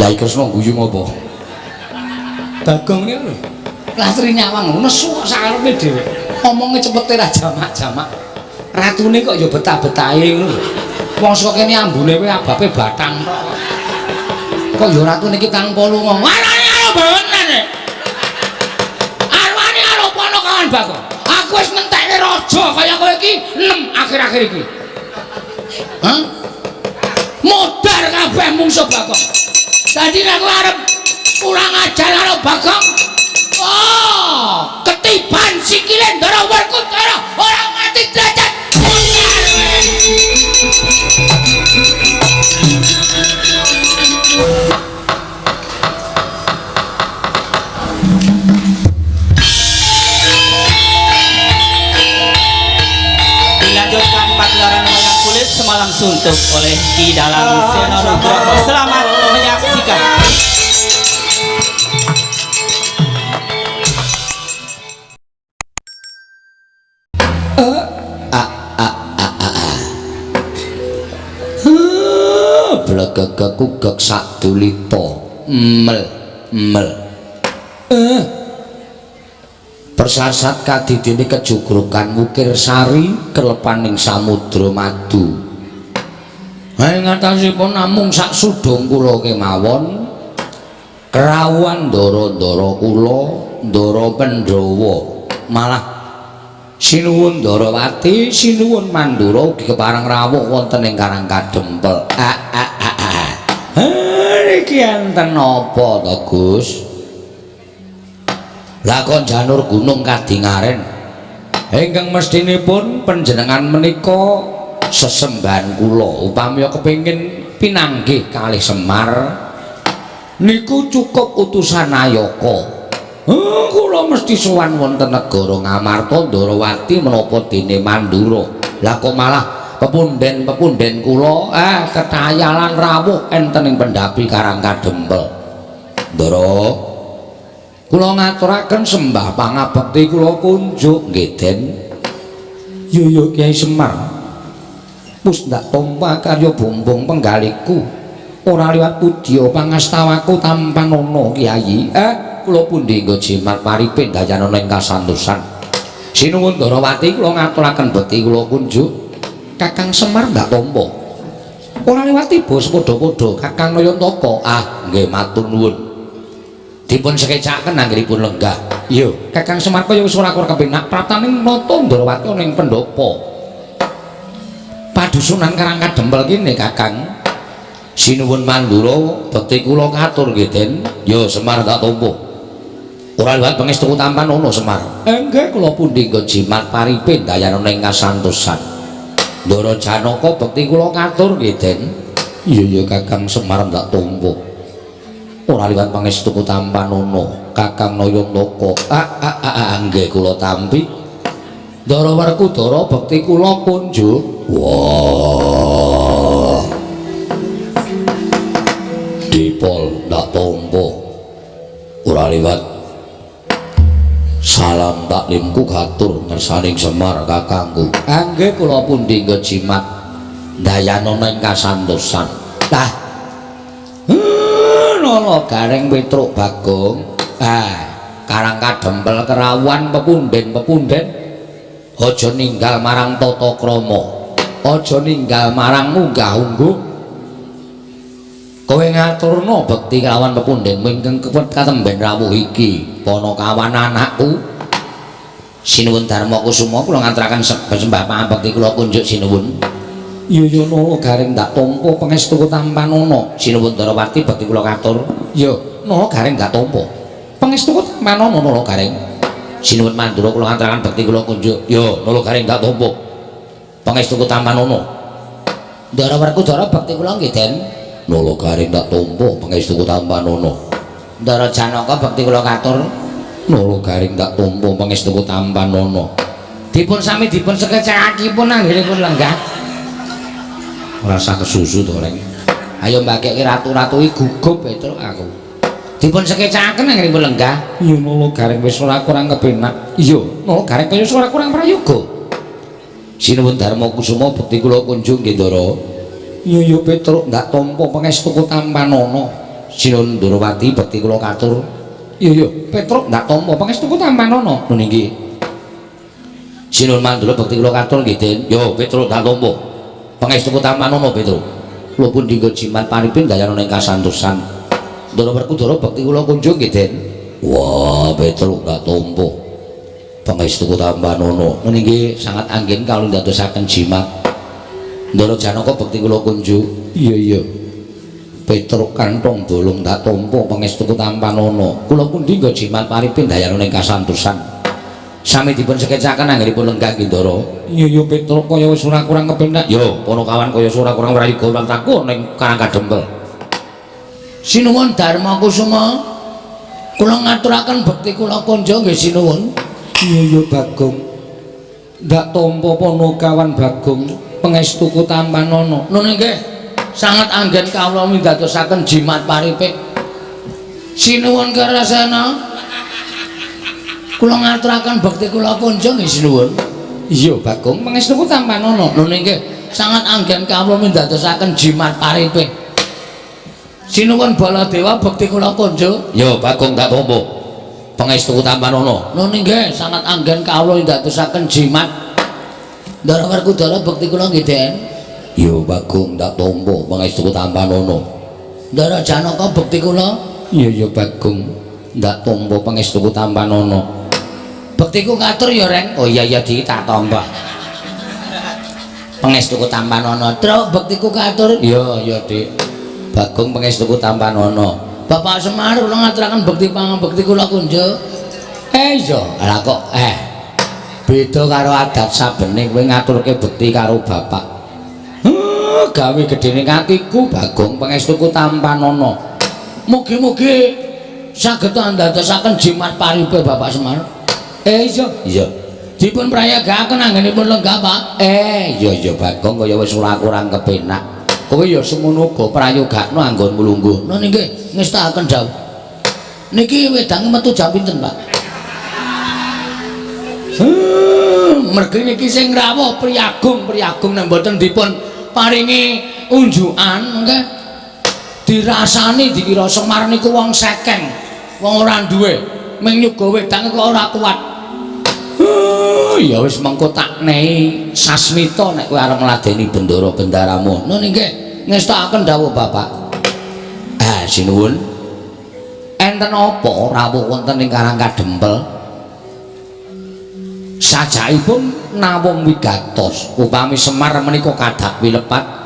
Kyai Kresna guyu ngopo? Bagong niku lho. Lastri nyawang nesu kok sakarepe dhewe. Omonge cepete ra jamak-jamak. Ratune kok ya betah-betahe ngono lho. Wong saka kene ambune kowe abape batang tok. Kok ya ratune iki tanpa lunga. Arane karo bawenan. Arwane karo Ponokawan Bagong. Aku wis ngentekke raja kaya kowe iki 6 akhir-akhir iki. Hah? Modar kabeh mungsuh Bagong. Dadi nek kowe arep kurang ajar karo Bagong, oh, ketiban sikile Ndara Werkudara ora mati derajat. Dilanjutkan pagelaran wayang kulit semalam suntuk oleh Ki Dalang Seno Nugroho. Selamat menyaksikan. Blegegekugek sadulita mel mel. Persasat kadidene kejugrukan wukir sari kelepaning samudra madu. Ing ngatasipun namung sak sudung kula kemawon kerawuhan ndara-ndara kula, ndara Pandhawa, malah sinuwun Ndarawati, sinuwun Mandura ugi kepareng rawuh wonten ing Karang Kadempel. Niki enten napa to, Gus? Lakon janur gunung kadingaren ingkang mestinipun panjenengan menika sesembahan kula upami kepengin pinanggih kalih Semar niku cukup utusan Ayaka. Kula mesti sowan wonten negara Ngamarta Ndarawati menapa dene Mandura. Lah kok malah pepunden-pepunden kula ketayalan rawuh enten ing pendhapi Karang Kadempel. Ndara, kula ngaturaken sembah pangabekti kula kunjuk nggih Den. Yo yo Kyai Semar. Wis ndak tampa karya bumbung penggaliku. Ora liwat pudya pangastawaku tampanana Kyai. Kula pundi nggo jimat paripin dayanana ing kasantosan. Sinuwun Ndarawati kula ngaturaken bekti kula kunjuk. Kakang Semar ndak tampa. Ora liwat tiba sepadha-padha Kakang Nayantaka. Ah, nggih matur nuwun. Dipun sekecakaken anggenipun lenggah. Iya, Kakang Semar kaya wis ora kurang kepenak praptaning nata Ndarawati ana ing pendhapa. Padusunan Karang Kadempel kene Kakang. Sinuwun Mandura bekti kula katur nggih Den. Ya Semar tak tampa. Ora liwat pangestu tampan ono Semar. Nggih kula pundi nggo jimat paripin dayanana ing kasantosan. Ndara Janaka bekti kula katur nggih Den. Iya ya Kakang Semar ndak tampa. Ora liwat pangestu tampan ono Kakang Nayantaka. Nggih kula tampi. Ndara Werkudara bekti kula kunjuk. Wah. Dipol ndak tampa. Ora liwat salam taklimku katur ngersaning Semar kakangku. Nggih kula pundi nggo jimat dayanana ing kasantosan. Lah nala Gareng Petruk Bagong. Karang Kadempel kerawuhan pepunden-pepunden aja ninggal marang tata krama. Aja ninggal marang munggah-ungguh. Kowe ngaturna bekti kelawan pepundenmu ingkang katemben rawuh iki. Panakawan anakku Sinuwun Darma Kusuma kula ngaturaken sembah pangabekti kula kunjuk sinuwun. Iya ya nala Gareng ndak tampa pangestu tampanana. Sinuwun Ndarawati bekti kula katur. Ya nala Gareng ndak tampa. Pangestu tampanana nala Gareng. Sinuwun Mandura kula ngaturaken bekti kula kunjuk. Ya nala Gareng ndak tampa. Pangestu tampanana. Ndara Werkudara bekti kula nggih Den. Nala Gareng ndak tampa pangestu tampanana. Ndara Janaka bekti kula katur. Nala Gareng ndak tampa pangestu tampanana. Dipun sami dipun sekecakipun anggenipun lenggah. Ora usah kesusu to, Reng. Ayo mbakekke ratu-ratu iki gugup Petruk aku. Dipun sekecakaken anggenipun lenggah. Iya Nala Gareng wis ora kurang kepenak. Iya, Nala Gareng kaya ora kurang prayoga. Sinuwun Darma Kusuma bekti kula kunjung nggih Ndara. Iya ya Petruk ndak tampa pangestu tampanana. Sinuwun Ndorowati bekti kula katur. Iya iya, Petruk ndak tampa pangestuku tampanana. Nun inggih. Sinuwun Mandura bekti kula katur nggih, Den. Yo, Petruk ndak tampa. Pangestuku tampanana, Petruk. Kula pun dinggo jimat paripin dayana ing kasantosan. Ndara Werkudara bekti kula kunjung nggih, Den. Wah, Petruk ndak tampa. Pangestuku tampanana. Nun inggih sangat anggen kawula ndadosaken jimat. Ndara Janaka bekti kula kunjung. Iya iya. Petruk kantong bolong tak tampa pangestuku tampanana. Kula pundi nggo jimat paripin dayana ing kasantosan. Sami dipun sekecaken anggenipun lenggah nggih, Ndara. Iya iya Petruk kaya wis ora kurang kepenak. Yo, Panakawan kaya ora kurang prayoga lan taku ning Karang Kadempel. Sinuwun Darma Kusuma. Kula ngaturaken bekti kula konjo nggih sinuwun. Iya iya Bagong. Ndak tampa Panakawan Bagong pangestuku tampanana. Nun nggih. Sangat anggen kawula mindadosaken jimat paripik. Sinuwun Karasena. Kula ngaturaken bekti kula kunjung nggih sinuwun. Iya Bagong, pangestuku tampanana. Nun nggih, sangat anggen kawula mindadosaken jimat paripik. Sinuwun Baladewa bekti kula kunjung. Yo Bagong tak tampa. Pangestuku tampanana. Nun nggih, sangat anggen kawula mindadosaken jimat. Ndara Werkudara bekti kula nggih, Den. Yo Bagong tak tampa pangestuku tampanana. Ndara Janaka bekti kula. Iya iya Bagong ndak tampa pangestuku tampanana. Bektiku katur ya, Reng. Oh iya iya di tak tampa. Pangestuku tampanana. Truk bektiku katur. Iya iya, Dik. Bagong pangestuku tampanana. Bapak Semar kula ngaturaken bekti pangabekti kula kunjuk. Eh iya, lah kok beda karo adat sabene kowe ngaturke bekti karo bapak. Gawe gedene atiku Bagong pangestuku tampanana. Mugi-mugi saged andadosaken jimat paripe Bapak Semar. Eh iya, iya. Dipun prayogakaken anggenipun lenggah, Pak. Eh iya iya Bagong kaya wis ora kurang kepenak. Kowe ya semono uga prayogakno anggonmu lungguh. Nun nggih, ngestakaken dawuh. Niki wedange metu jam pinten, Pak? Mergi niki sing rawuh priyagung, priyagung nek mboten dipun paringi unjukan nggih. Dirasani dikira Semar niku wong sekeng, wong ora duwe, ming nyuga wedang kok ora kuat. Ya wis mengko tak nehi sasmita nek kowe arep ngladeni bendara bendaramu. Nun nggih, ngestakaken dawuh Bapak. Ah, sinuwun. Enten apa rawuh wonten ing Karang Kadempel? Sajakipun nawung wigatos upami Semar menika kadak wilepat.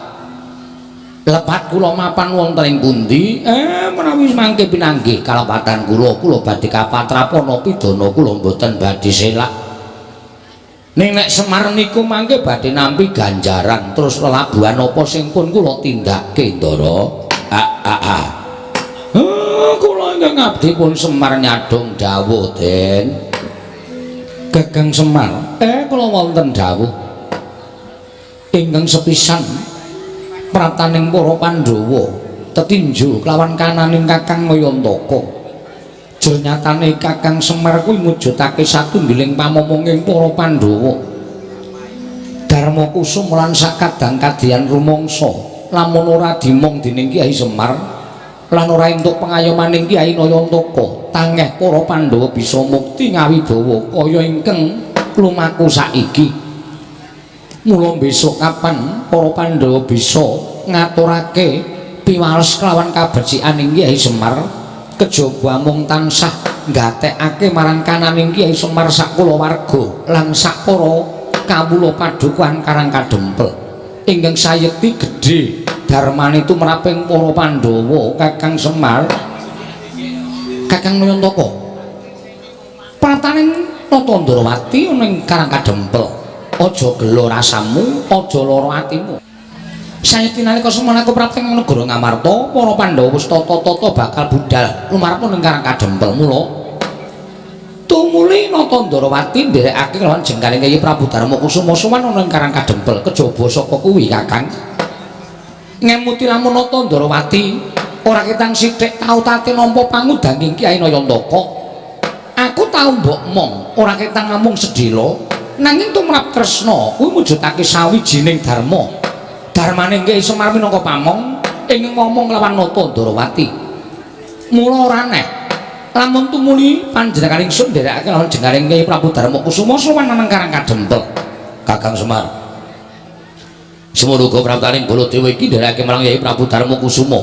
Lepat kula mapan wonten ing pundi? Menawi mangke pinanggih kalepatan kula, kula badhe kapatrapana pidana kula mboten badhe selak. Ning nek Semar niku mangke badhe nampi ganjaran terus lelabuhan apa sing pun kula tindakke, Ndara? Ah ah ah. Kula ingkang abdi pun Semar nyadong dawuh, Den. Gagang Semar, kula wonten dawuh. Ingkang sepisan praptaning para Pandhawa tetinju kelawan kananing Kakang Nayantaka. Jernyatane Kakang Semar kuwi mujudake satunggiling pamomonging para Pandhawa. Darma Kusum lan sakadang kadiyan rumangsa lamun ora dimong dening Kyai Semar lan ora entuk pengayomaning Kyai Nayantaka, tangeh para Pandhawa bisa mukti ngawibawa kaya ingkang lumaku saiki. Mula besok kapan para Pandhawa bisa ngaturake piwales kelawan kabecikan Kyai Semar, kejaba amung tansah nggatekake marang kananing Kyai Semar sak kulawarga lan sak para kawula padukuhan Karang Kadempel. Ingkang sayekti gedhe darmane tumraping para Pandhawa Kakang Semar, Kakang Nayantaka. Praptaning Nata Ndrawati ana ing Karang Kadempel. Aja gela rasamu, aja lara atimu. Sayekti nalika semana prapting negara Ngamarta, para Pandhawa wis tata-tata bakal budal lumarep ning Karang Kadempel. Mula tumuli Nata Ndrawati nderekake lawan jengkaling Kyai Prabu Darma Kusuma sowan ana ing Karang Kadempel. Kejaba saka kuwi Kakang ngemuti lamun Nata Ndrawati ora ketang sithik tau tate nampa pangudanging Kyai Nayantaka. Aku tau mbok mong ora ketang namung sedhela, nanging tumrap Kresna kuwi mujudake sawijining dharma. Dharmane Kyai Semar minangka pamong ing ngomong lawan Nata Ndrawati. Mula ora aneh lamun tumuli panjenengan ingsun nderekake lawan jenengan Kyai Prabu Darma Kusuma sowan nang Karang Kadempel. Kakang Semar, semono uga praptaning Baladewa iki nderekake marang Kyai Prabu Darma Kusuma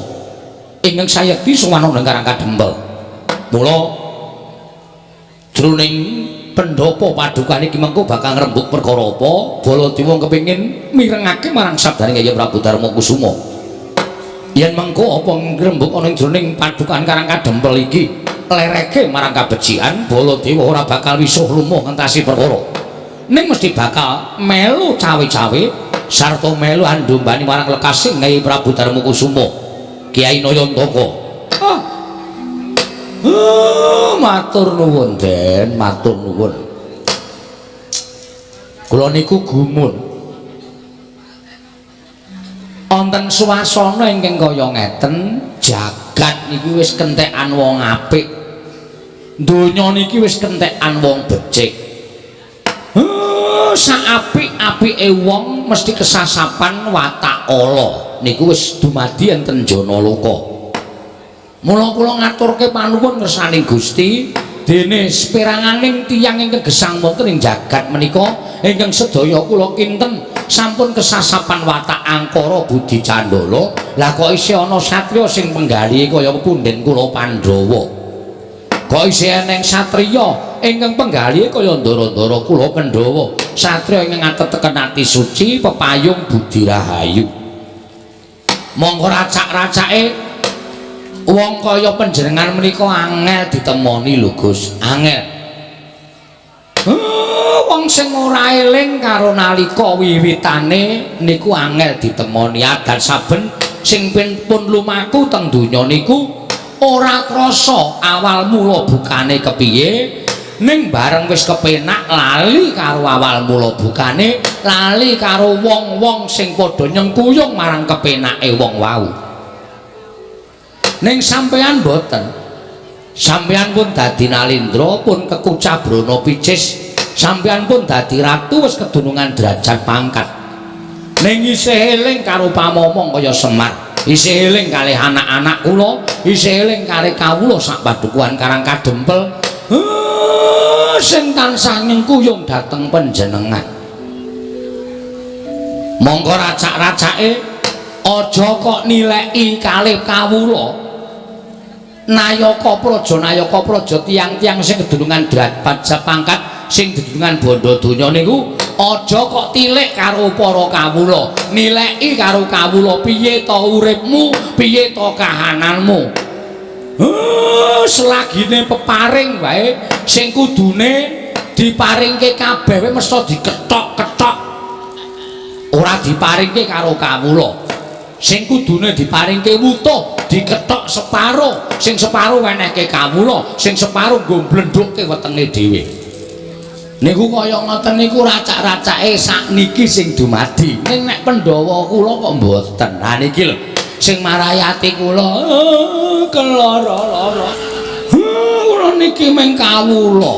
ingkang sayekti sowan nang Karang Kadempel. Mula jroning pendhapa padukan iki mengko bakal ngrembug perkara apa, Baladewa kepengin mirengake marang sabdane Kyai Prabu Darma Kusuma. Yen mengko apa ngrembug ana ing jroning padukan Karang Kadempel iki lereke marang kabecikan, Baladewa ora bakal wisuh lumuh ngentasi perkara, ning mesti bakal melu cawe-cawe sarta melu andumbani marang lekasing Kyai Prabu Darma Kusuma, Kyai Nayantaka. Ah. Matur nuwun, Den, matur nuwun. Kula niku gumun. Wonten swasana ingkang kaya ngeten, jagat niki wis kentekan wong apik. Donya niki wis kentekan wong becik. Sak apik-apike wong mesti kesasapan watak ala. Niku wis dumadi enten jana loka. Mula kula ngaturke panuwun ngersaning Gusti, dene seperanganing tiyang ingkang gesang wonten ing jagat menika ingkang sedaya kula kinten sampun kesasapan watak angkara budi candala. Lah kok isih ana satriya sing penggalihe kaya punden kula Pandhawa? Kok isih eneng satriya ingkang penggalihe kaya ndara-ndara kula Pandhawa? Satriya ingkang ateteken ati suci pepayung budi rahayu. Monggo racak-racake wong kaya panjenengan menika angel ditemoni lho Gus, angel. Wong sing ora eling karo nalika wiwitane niku angel ditemoni. Adat saben sing pun lumaku teng donya niku ora krasa awal mula bukane kepiye, ning bareng wis kepenak lali karo awal mula bukane, lali karo wong-wong sing padha nyengkuyung marang kepenake wong wau. Ning sampeyan mboten. Sampeyan pun dadi nalindra, pun kekucah brana picis, sampeyan pun dadi ratu wis kedunungan derajat pangkat. Ning isih eling karo pamomong kaya Semar, isih eling kalih anak-anak kula, isih eling kalih kawula sak padukuhan Karang Kadempel. Sing tansah nyengkuyung dhateng panjenengan. Monggo racak-racake aja kok nileki kalih kawula. Nayaka praja, nayaka praja, tiyang-tiyang sing kedunungan derajat pangkat, sing kedunungan bondo donya niku aja kok tilik karo para kawula, nileki karo kawula piye to uripmu, piye to kahananmu. Selagine peparing wae sing kudune diparingke kabeh wae mesti dikethok-kethok, ora diparingke karo kawula. Sing kudune diparingke wutuh dikethok separo, sing separo wenehke kawula, sing separo nggo blendhukke wetenge dhewe. Niku kaya ngoten niku racak-racake sakniki sing dumadi. Ning nek Pandhawa kula kok mboten. Ha niki lho sing marai ati kula keloro-loro. Kula niki mung kawula.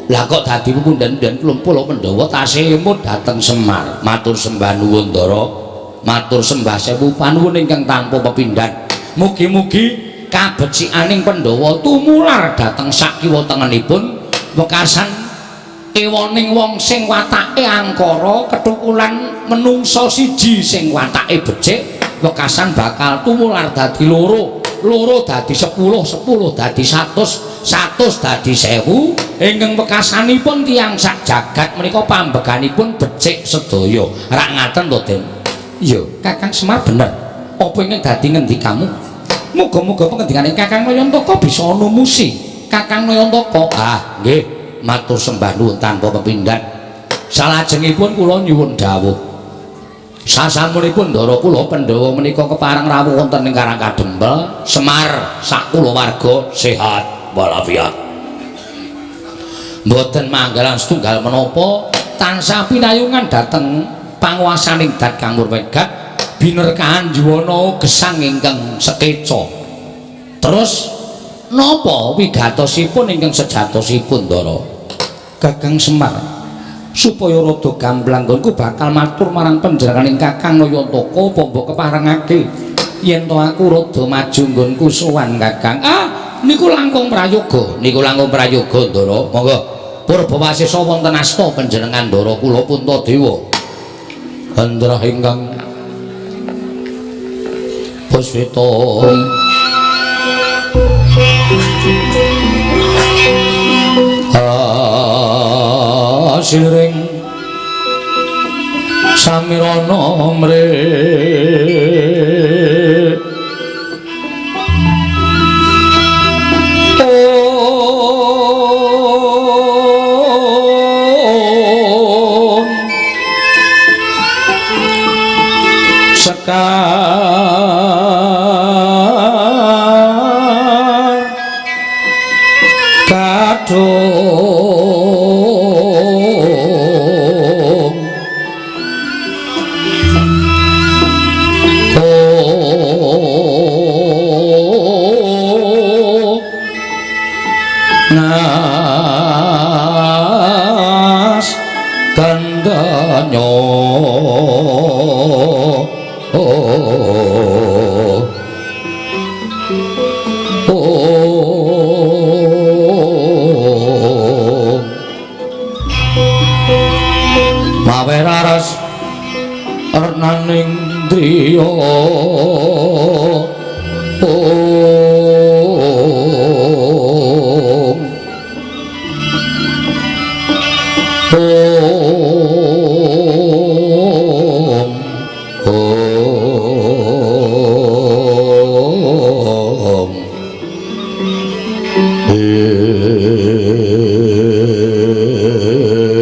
Lah kok dadi punden-punden klumpul Pandhawa tasih emut dhateng Semar. Matur sembah nuwun Ndara. Matur sembah sewu panuwun ingkang tanpa pepindhan. Mugi-mugi kabecikaning Pandhawa tumular dhateng sak kiwa tengenipun wekasan ewoning wong sing watake angkara kethukulan menungsa siji sing watake becik, wekasan bakal tumular dadi loro, loro dadi 10, 10 dadi 100, 100 dadi 1000, ingkang wekasanipun tiyang sak jagat menika pambeganipun becik sedaya. Rak ngaten to, Den? Iya, Kakang Semar bener. Apa ingkang dadi ngendikamu? Muga-muga pengendikane Kakang Nayantaka bisa numusi. Kakang Nayantaka, ah nggih, matur sembah nuwun tanpa pepindhan. Salajengipun kula nyuwun dawuh. Sasampunipun ndara kula Pandhawa menika kepareng rawuh wonten ing Karang Kadempel, Semar sak kulawarga sehat walafiat. Mboten manggalan setunggal menapa, tansah pinayungan dhateng panguwasaning Dat Kang Murwegat binerkahan juwana gesang ingkang sekeca. Terus napa wigatosipun ingkang sejatosipun, Ndara? Kakang Semar, supaya rada gamblang nggonku bakal matur marang panjenenganing Kakang Nayantaka apa mbok keparengake yen to aku rada maju nggonku sowan Kakang. Ah, Niku langkung prayoga, niku langkung prayoga, Ndara. Monggo Purbawasesa wonten asta panjenengan Ndara kula Puntadewa. Hendra ingkang puswita asiring samirana mre sekar kadung nas kandanyo mawe raras ernaning driya om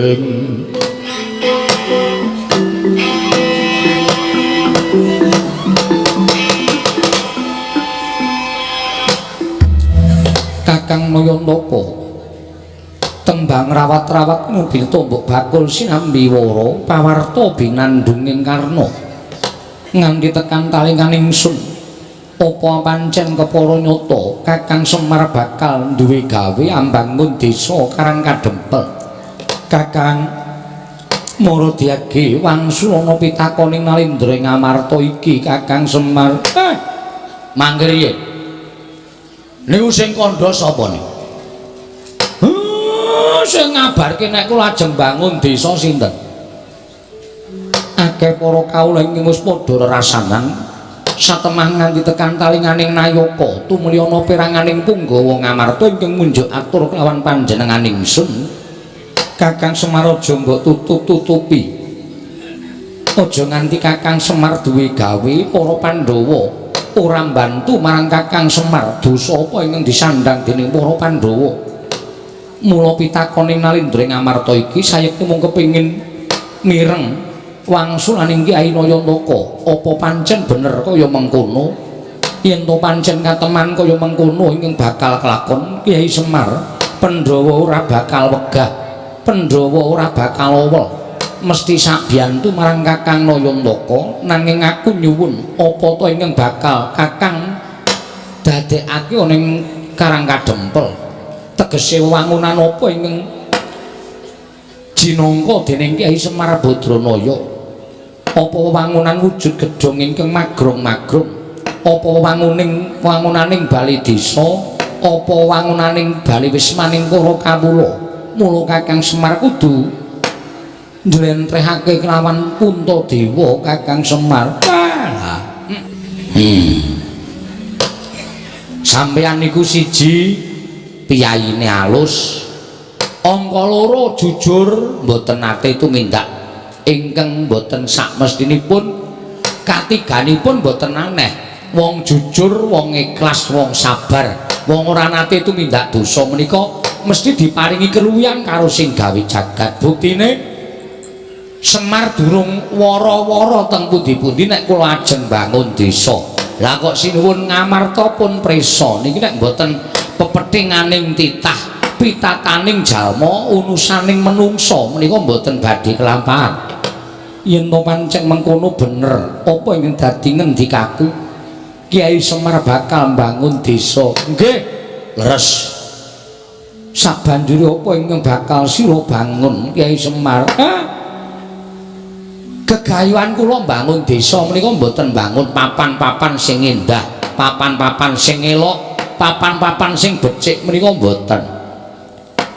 ing Kakang Nayantaka tembang rawat-rawat mobil tombok bakul sinambi wara pawarta binandunging karna nganti tekan talingan ingsun. Apa pancen kepara nyata Kakang Semar bakal duwe gawe ambangun desa Karang Kadempel? Kakang Maradiage wangsulana pitakoning Nalindra ing Amarta iki Kakang Semar. Mangke riye? Niku sing kandha sapa niku? Sing ngabarke nek kula ajeng bangun desa sinten? Akeh para kawula ingkang wis padha rerasanan satemah nganti tekan talinganing nayaka tumliyana peranganing punggawa Ngamarta ingkang munjuk atur kelawan panjenengan ingsun. Kakang Semar aja mbok tutup-tutupi, aja nganti Kakang Semar duwe gawe para Pandhawa ora mbantu marang Kakang Semar. Dosa apa ingkang disandhang dening para Pandhawa? Mula pitakoning Nalindra ing Amarta iki sayekti mung kepengin mireng wangsulaning Kyai Nayantaka. Apa pancen bener kaya mengkono? Yen to pancen kateman kaya mengkono ingkang bakal kelakon Kyai Semar, Pandhawa ora bakal wegah, Pandhawa ora bakal owel, mesti sabiyantu marang Kakang Nayantaka. Nanging aku nyuwun apa to ingkang bakal Kakang dadekake ana ing Karang Kadempel? Tegese wangunan apa ingkang jinangka dening Kyai Semar Badranaya? Apa wangunan wujud gedhong ingkang magrong-magrong? Apa wangunaning bali desa? Apa wangunaning bali wismaning para kawula? Mula Kakang Semar kudu njlentrehake kelawan Puntadewa Kakang Semar. Sampeyan niku siji piyayine alus, angka loro jujur mboten nate tumindak ingkang mboten sakmestinipun, katiganipun mboten aneh. Wong jujur, wong ikhlas, wong sabar, wong ora nate tumindak dosa menika mesti diparingi keluwihan karo sing gawe jagat. Buktine Semar durung wara-wara teng pundi-pundi nek kula ajeng bangun desa. Lah kok sinuwun Ngamarta pun prisa niki nek mboten pepethinganing titah pitataning jalma unusaning menungsa menika mboten badhe kelampahan. Yen to pancen mengkono bener apa ingkang dadi ngendikaku Kyai Semar bakal mbangun desa? Nggih, leres. Sabanjure apa ingkang bakal sira bangun Kyai Semar? Gegayuhan kula mbangun desa menika mboten mbangun papan-papan sing endah, papan-papan sing elok, papan-papan sing becik menika mboten.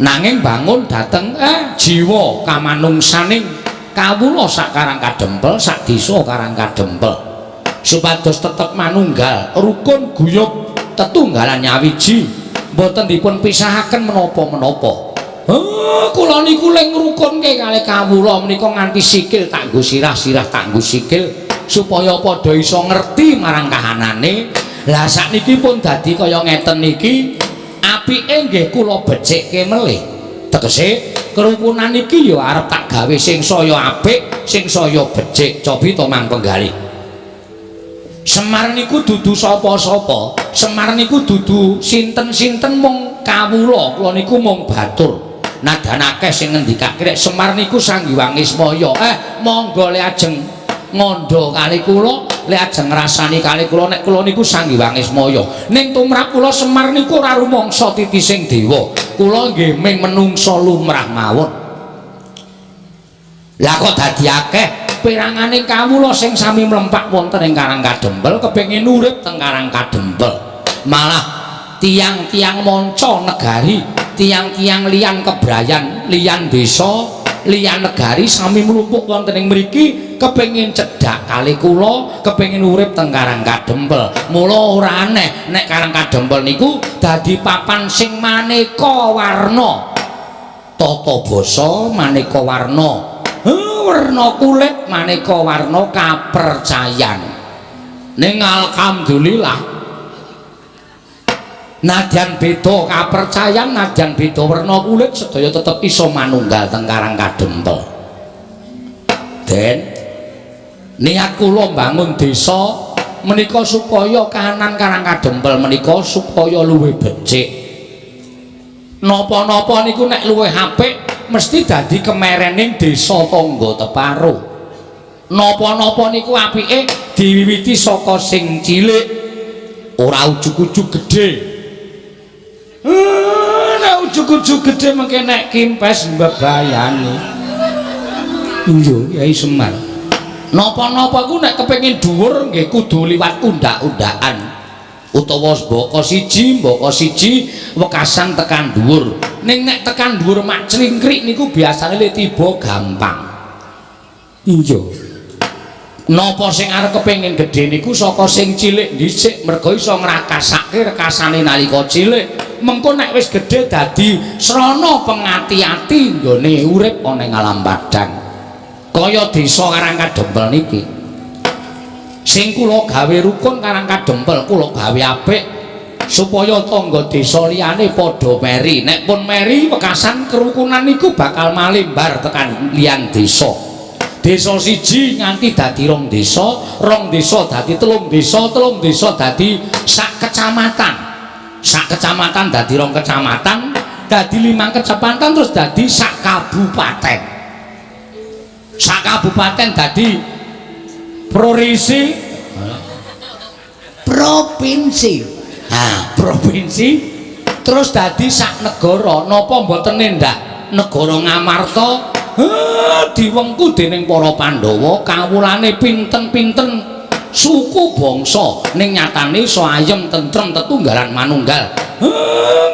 Nanging bangun dhateng jiwa kamanungsaning kawula sak Karang Kadempel, sak desa Karang Kadempel, supados tetep manunggal, rukun, guyub, tetunggalan nyawiji, mboten dipun pisahaken menapa-menapa. Kula niku ling ngrukunke kalih kawula menika nganti sikil tak nggo sirah, sirah tak nggo sikil, supaya padha iso ngerti marang kahanane. Lah sakniki pun dadi kaya ngeten niki, apike nggih kula becikke melih. Tegese kerukunan iki ya arep tak gawe sing saya apik, sing saya becik. Cobi to Mang Penggalih. Semar niku dudu sapa-sapa, Semar niku dudu sinten-sinten, mung kawula, kula niku mung batur. Nadan akeh sing ngendikake nek Semar niku Sang Hyang Ismaya. Monggo le ajeng ngandha kali kula, le ajeng ngrasani kali kula nek kula niku Sang Hyang Ismaya. Ning tumrap kula Semar niku ora rumangsa titising dewa. Kula nggih ming menungsa lumrah mawon. Lah kok dadi akeh peranganing kawula sing sami mlempak wonten ing Karang Kadempel kepengin urip teng Karang Kadempel. Malah tiang-tiang manca negari, tiang-tiang liyan kebrayan, liyan desa, liyan negari sami mlumpuk wonten ing mriki kepengin cedhak kali kula, kepengin urip teng Karang Kadempel. Mula ora aneh nek Karang Kadempel niku dadi papan sing maneka warna. Tata basa maneka warna, werna kulit maneka warna kapercayan. Ning alhamdulillah nadyan beda kapercayan, nadyan beda werna kulit, sedaya tetep iso manunggal teng Karang Kadempel. Den niat kula mbangun desa menika supaya kahanan Karang Kadempel menika supaya luwih becik. Napa-napa niku nek luwih apik mesti dadi kemerening desa tangga teparo. Napa-napa niku apike diwiwiti saka sing cilik, ora ujug-ujug gedhe. Nek ujug-ujug gedhe mengke nek kimpes mbebayani. Iya, Kyai Semar. Napa-napa ku nek kepengin dhuwur nggih kudu liwat undak-undakan. Utawa mbaka siji wekasan tekan dhuwur. Ning nek tekan dhuwur mak clingkrik niku biasane le tiba gampang. Iya. Napa sing arep kepengin gedhe niku saka sing cilik dhisik, merga iso ngrakasake rekasane nalika cilik. Mengko nek wis gedhe dadi srana pengati-ati nggone urip ana ing alam padhang. Kaya desa Karang Kadempel niki. Sing kula gawe rukun Karang Kadempel, kula gawe apik supaya tangga desa liyane padha meri. Nek pun meri wekasan kerukunan niku bakal malembar tekan liyan desa. Desa siji nganti dadi rong desa, rong desa dadi telung desa, telung desa dadi sak kecamatan. Sak kecamatan dadi rong kecamatan, dadi 5 kecamatan, terus dadi sak kabupaten. Sak kabupaten dadi provinsi, provinsi. Ha, provinsi terus dadi sak negara. Napa mboten nendak negara Ngamarta diwengku dening para Pandhawa, kawulane pinten-pinten suku bangsa, ning nyatane iso ayem tentrem tetunggalan manunggal.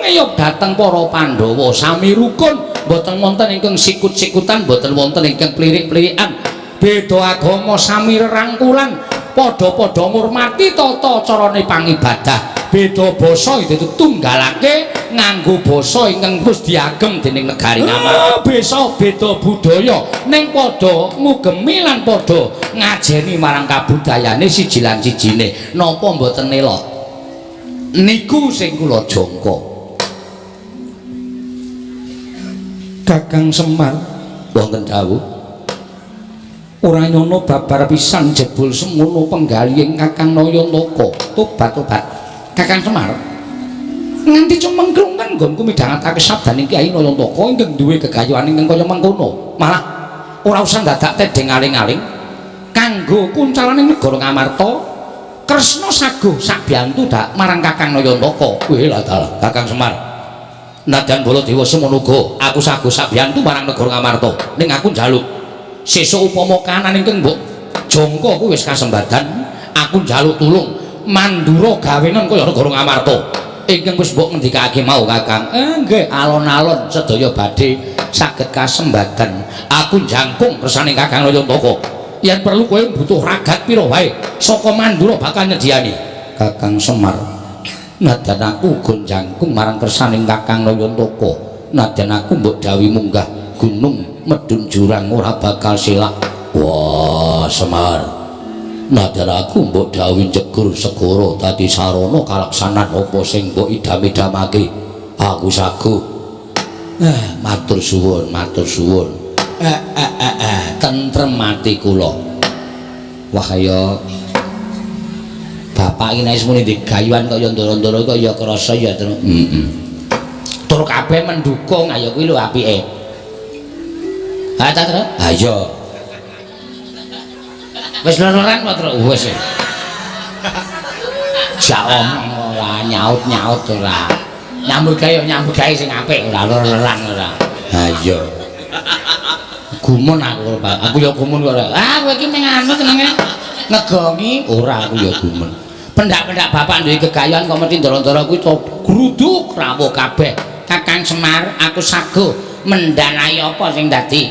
Ngeyop dhateng para Pandhawa sami rukun, mboten wonten ingkang sikut-sikutan, mboten wonten ingkang plirik-plirikan. Beda agama sami rerangkulan, padha-padha ngurmati tata carane pangibadah. Beda basa ditunggalake nganggo basa ingkang wis diagem dening negari Ngamarta. Besa beda budaya ning padha ngugemi lan padha ngajeni marang kabudayane siji lan sijine. Napa mboten elok? Niku sing kula jangka. Kakang Semar wonten dawuh. Ora nyono babar pisan jebul semono penggalihing Kakang Nayantaka. Tobat-tobat. Kakang Semar nganti cemengklungen nggonku midhangetake sabdaning Kyai Nayantaka ingkang duwe gegayuhan ingkang kaya mengkono. Malah ora usah dadak tedheng aling-aling kanggo kuncalaning negara Ngamarta. Kresna saguh sabiyantu dak marang Kakang Nayantaka. Weh lah dalah Kakang Semar. Nadyan Baladewa semono uga aku saguh sabiyantu marang negara Ngamarta. Ning aku njaluk sesuk upama kahanan ingkang mbok jangka kuwi wis kasembadan, aku njaluk tulung mandura gawenen kaya negara Ngamarta. Ingkang wis mbok ngendikake mau, Kakang. Nggih, alon-alon sedaya badhe saged kasembadan. Aku jangkung kersane Kakang Nayantaka. Yen perlu kowe butuh ragat pira wae, saka Mandura bakal nyediani. Kakang Semar, nadyan aku uga jangkung marang kersaning Kakang Nayantaka. Nadyan aku mbok dawuhi munggah gunung medhun jurang ora bakal selak. Wah, Semar. Nadyan aku mbok dawuhi jegur segara dadi sarana kalaksanan apa sing mbok idam-idamake, aku saguh. Matur suwun, matur suwun. Tentrem ati kula. Wah, kaya bapak iki nek wis muni digayuhan kaya ndara-ndara kaya krasa ya, Tru. Heeh. Tur kabeh mendukung, ayo kuwi lho apike. Ha ta, Tru? Ha iya. Wis lor-loran apa, Tru? Wis. Jak omong ora nyaut-nyaut ora. Nyambut gawe nyambut gawe sing apik ora lor-loran ora. Ha iya. Gumun aku, Pak. Aku ya gumun kok ora. Ah, kowe iki mung anu senenge ngegongi. Ora, aku ya gumun. Pendak-pendak bapak duwe gegayan kok mesti ndara-ndara kuwi to gruduk rawuh kabeh. Kakang Semar, aku saguh mendanai apa sing dadi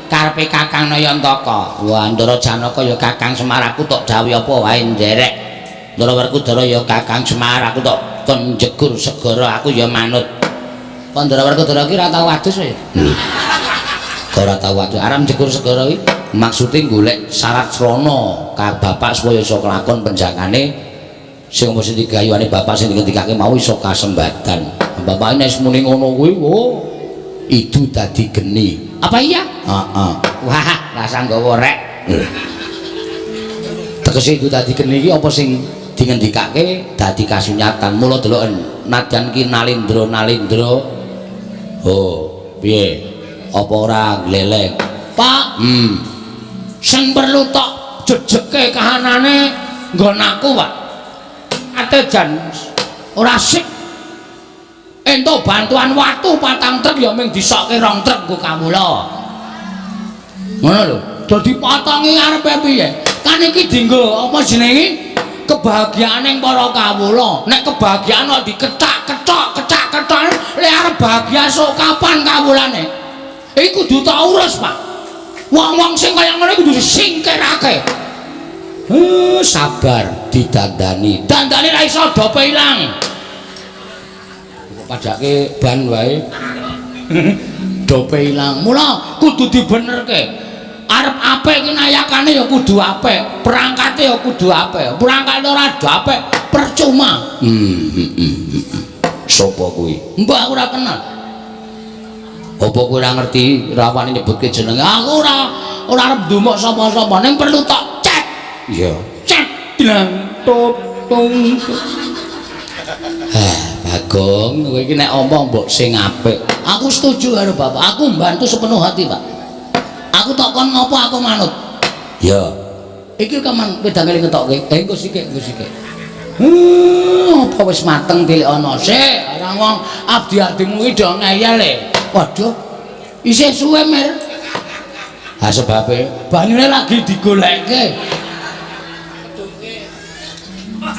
karepe Kakang Nayantaka. Wah, Ndara Janaka ya Kakang Semar, aku tok dawuhi apa wae nderek. Ndara Werkudara ya Kakang Semar, aku tok kon jegur segara aku ya manut. Kok Ndara Werkudara ki ora tau adus ya? Kok ora tau adus? Arep jegur segara iki maksude golek syarat srana ka bapak supaya iso kelakon penjangane sing mesti digayuhane bapak sing dingendikake mau iso kasembadan. Bapak nek muni ngono kuwi, oh, idu dadi geni. Apa iya? Heeh. Wah, rasa nggawa rek. Tegese idu dadi geni iki apa sing dingendikake dadi kasunyatan. Mula deloken nadyan ki nalindra-nalindra. Oh, piye? Apa ora gleleng? Pak, Sing perlu tok jejeke kahanane nggon aku, Pak. Ate jan ora sik. Entuk bantuan watu patang truk ya mung disokke rong truk nggo kawula. Ngono lho. Dadi potongi arepe piye? Kan iki dienggo apa jenenge? Kebahagiaaning para kawula. Nek kebahagiaan kok dikethak-kethok, kethak-kethok, lek arep bahagia sok kapan kawulane? Iki kudu tak urus, Pak. Wong-wong sing kaya ngono kudu disingkirake. Sabar didandani. Dandani ra iso dope ilang. Kok padake ban wae. Dope ilang. Mula kudu dibenerke. Arep apik iki nayakane ya kudu apik, perangkate ya kudu apik. Perangkate ora apik, percuma. Sopo kuwi? Mbah, aku ora kenal. Apa kowe ora ngerti rawane nyebutke jenenge? Aku ora arep ndumuk sapa-sapa, ning perlu tok cek. Iya. Cek bilang tung. Ah, Bagong, kowe iki nek omong mbok sing apik. Aku setuju karo bapak. Aku mbantu sepenuh hati, Pak. Aku tok kon ngopo aku manut. Ya. Iki kaman wedange ngetokke. Eh, engko sithik, engko sithik. Apa wis mateng tilik ana sik. Ora wong abdi-abdimu iki do ngeyel e. Waduh. Isih suwe, Mir. Ha sebabe banyune lagi digolekke.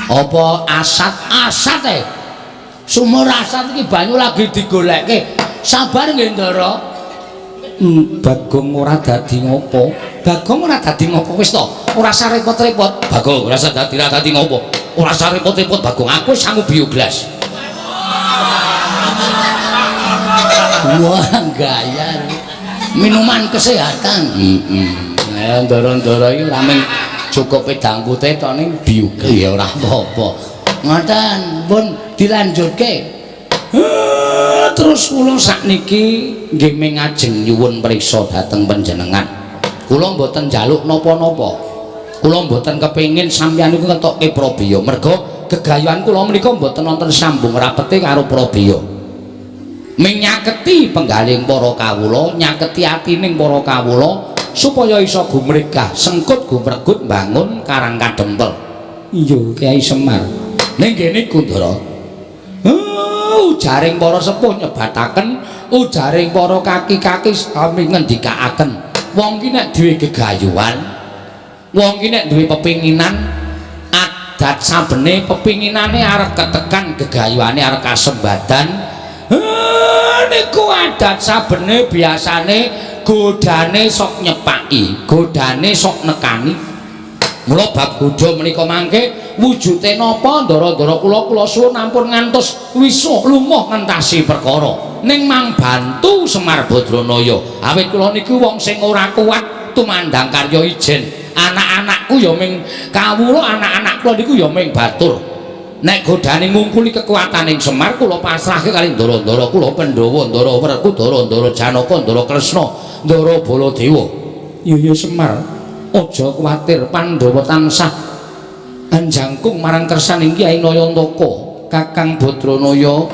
Apa asat? Asat e. Sumur asat iki banyu lagi digolekke. Sabar nggih, Ndara. Bagong ora dadi ngopo. Bagong ora dadi ngopo wis to. Ora usah repot-repot. Bagong ora usah dadi ora dadi ngopo. Ora usah repot-repot Bagong. Aku wis sangu bioglas. Wah, gaya. Minuman kesehatan. Heeh. Mm Ndara-ndara iki ora mung cukup wedang putih tok ning biogas. Ya ora apa-apa. Ngoten, pun dilanjutke. Terus kula sakniki nggih mingajeng nyuwun priksa dhateng panjenengan. Kula mboten njaluk napa-napa. Kula mboten kepengin sampeyan niku ngetokke prabeya. Merga gegayuhan kula menika mboten wonten sambung rapete karo prabeya. Ming nyaketi penggaling para kawula, nyaketi atining para kawula supaya iso gumregah, sengkut gumregut mbangun Karang Kadempel. Iya, Kyai Semar. Ning kene Kundara. Ujaring para sepuh nyebataken, ujaring para kaki-kaki sami ngendikaaken. Wong ki nek duwe gegayuhan, wong ki nek duwe pepinginan, Adat sabene pepinginane arep ketekan gegayuhane arep kasembadan. Niku adat sabene biasane godane sok nyepaki, godane sok nekani. Mula bab godha menika mangke wujude napa ndara-ndara kula kula suwun ampun ngantos wisuh lumuh ngentasi perkara. Ning mang bantu Semar Badranaya. Awit kula niku wong sing ora kuat tumandang karya ijen. Anak-anakku ya ming kawula, anak-anak kula niku ya ming batur. Nek godane ngungkuli kekuataning Semar kula pasrahke kali ndara-ndara kula Pandhawa, Ndara Werkudara, Ndara Janaka, Ndara Kresna, Ndara Baladewa. Ya ya Semar, aja kuwatir, Pandhawa tansah anjangkung marang kersaning Kyai Nayantaka, Kakang Badranaya.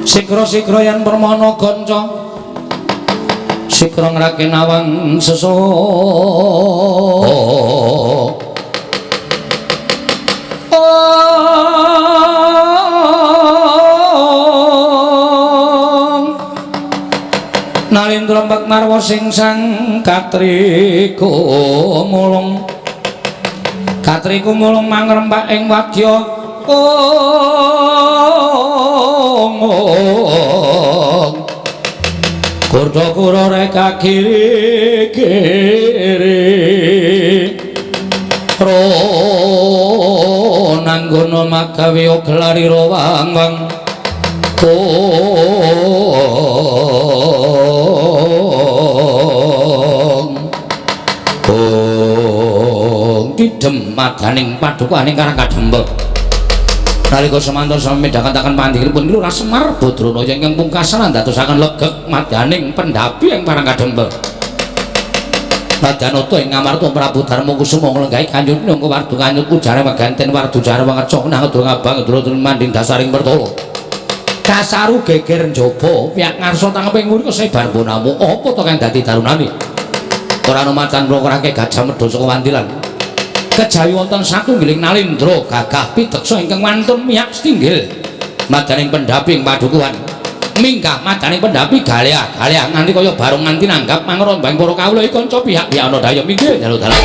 Sikra-sikra yen permana kanca, sikra ngrake nawang sesa. Nalindra mbak marwa sing sang katriku mulung, katriku mulung mangrembak ing wadya ong. Kurda kura reka kiri kiri ro nanggono magawe oglari ro wang wang ong kidem madaning padukaning Karang Kadempel. Nalika semanten sami midhangetaken pandhiripun Lurah Semar Badranaya ingkang pungkasan ndadosaken legeg madaning pendhapi ing Karang Kadempel. Madanata ing Ngamarta Prabu Darma Kusuma nglenggahi kanjut minangka wardu kanyut pujare weganten wardu jare wangeca nang ndra ngabang ndra manding dasaring pertala. Kasaru geger njaba piyak ngarsa tangeping nguri kesebar bonamu apa to kang dadi darunane. Ora ana macan mrokorake Gajah Mada saka wantilan. Kejawi wonten satunggiling nalindra gagah pideksa ingkang wantun miyak setinggil madaning pendhapi ing padukuhan. Minggah madaning pendhapi galeah-galeah nganti kaya barong nganti nanggap mangrombang para kawula iki kanca pihak-pihak ana daya minggir dalu dalan.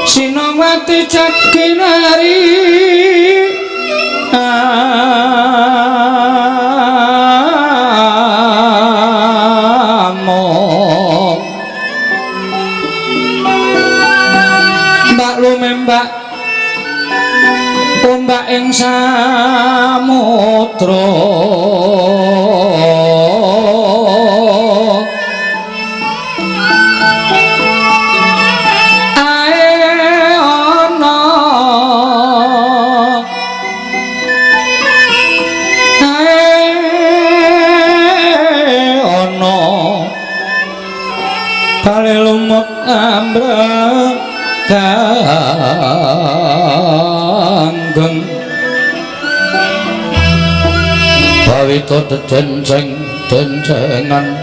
Sinongwati cakinari among mbak lumembak ombak ing samudra ganggeng bawita dedenceng dencengan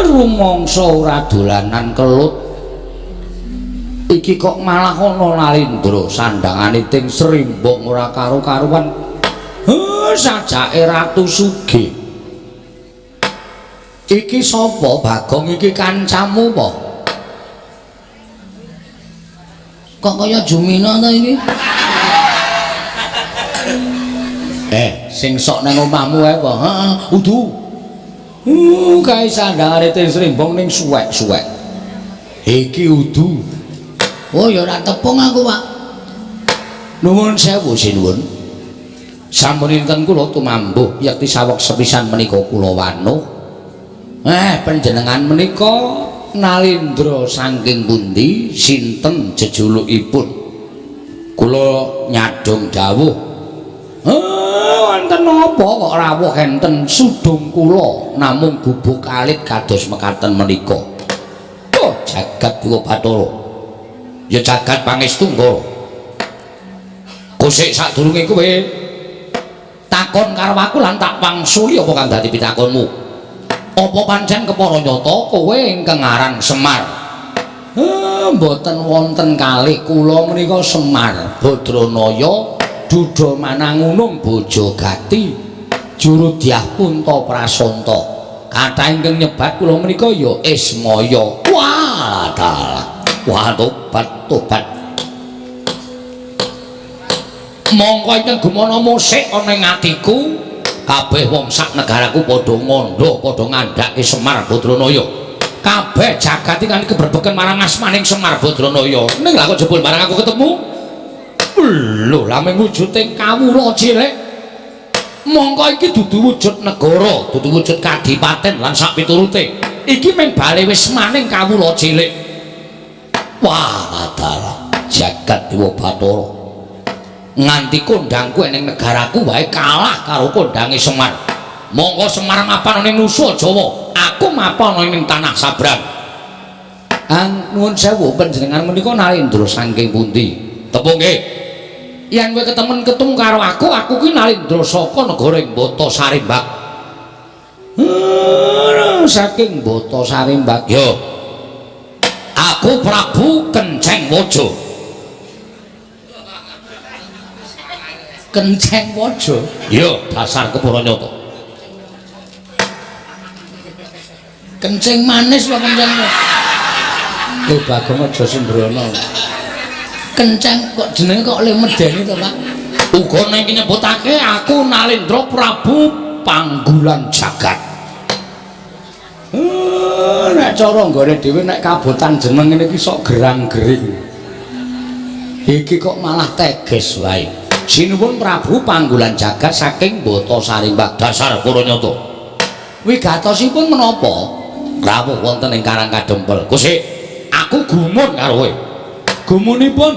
rumangsa ora dolanan kelut iki kok malah ana Nalindra sandangane ting srimbong ora karo-karuan. Sajake Ratu Sugih. Iki sapa Bagong iki kancamu apa? Kok kaya Jumina ta iki? Sing sok nang omahmu ae apa? Heeh, udu. Kae sandangane ting srimbong ning suwek-suwek. Iki udu. Oh ya ora tepung aku, Pak. Nuwun sewu sinuwun. Sampun inten kula tumambuh yekti saweg sepisan menika kula wanuh. Panjenengan menika Nalindra saking pundi, sinten jejulukipun? Kula nyadhong dawuh. Wonten napa kok rawuh enten sudung kula namung gubuk alit kados mekaten menika. Oh, jagat Dewa Bathara. Ya jagat pangestu. Kusik sadurunge kowe takon karo aku lan tak wangsuli apa kang dadi pitakonmu. Apa pancen kepara nyata kowe ingkang aran Semar? Mboten wonten kalih kula menika Semar Badranaya Duda Manangunung Bojogati Juru Dyah Punta Prasanta. Kathah ingkang nyebat kula menika ya Ismaya. Wah, dalah. Wah, tobat tobat. Mongko ingkang gumana musik ana ing atiku, kabeh wong sak negaraku padha ngandha, padha ngandhake Semar Badranaya. Kabeh jagat iki kan keberbeken marang asmaning Semar Badranaya. Ning lha kok jebul barang aku ketemu, lho lha wujuding kawula cilik. Mongko iki dudu wujud negara, dudu wujud kadipaten lan sak piturute. Iki mung bali wismaning kawula cilik. Wah, dalah jagat Dewa Bathara. Nganti kondangku ning negaraku wae kalah karo kondange Semar. Mongko Semar mapan ning Nusa Jawa, aku mapan ning tanah Sabrang. Ang nuwun sewu panjenengan menika Nalindra saking pundi? Tepung nggih. Yen kowe ketemen ketemu karo aku, aku ki Nalindra saka negara ing Bata Sarimbak. Saking Bata Sarimbak. Yo. Aku Prabu Kenceng Waja. Kenceng Waja? Iya, dasar kepara nyata. Kenceng manis wae kenceng. Bagong aja sembrono. Kenceng kok jenenge kok le medeni to, Pak? Uga ning nyebutake aku Nalindra Prabu Panggulan Jagat. Nek cara nggone dhewe nek kabotan jeneng ngene iki sok gerang-gering. Iki kok malah teges wae. Sinuwun Prabu Panggulan Jagat saking Bata Sarimbak dasar para nyata. Wigatosipun menapa? Rawuh wonten ing Karang Kadempel. Kusik, aku gumun karo kowe. Gumunipun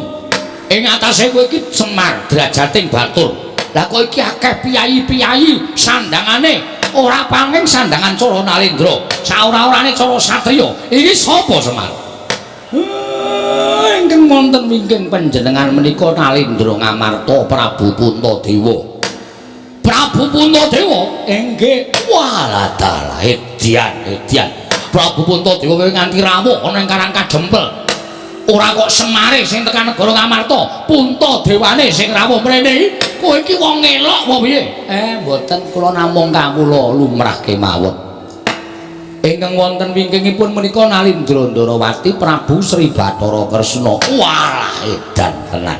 ing atase kowe iki Semar drajating batur. Lah kok iki akeh piyayi-piyayi sandangane ora panging sandangan cara Nalindra, saora-orane cara satriya. Iki sapa Semar? Ingkang wonten wingking panjenengan menika Nalindra Ngamarta Prabu Puntadewa. Prabu Puntadewa? Inggih. Walah dalah edian edian. Prabu Puntadewa kowe nganti rawuh ana ing Karang Kadempel. Ora kok Semare sing tekan negara Ngamarta, Puntadewane sing rawuh mrene. Kowe iki wong ngelok apa piye? Mboten, kula namung kawula lumrah kemawon. Ingkang wonten wingkingipun menika Nalindra Ndarawati Prabu Sri Bathara Kresna. Walah edan tenan.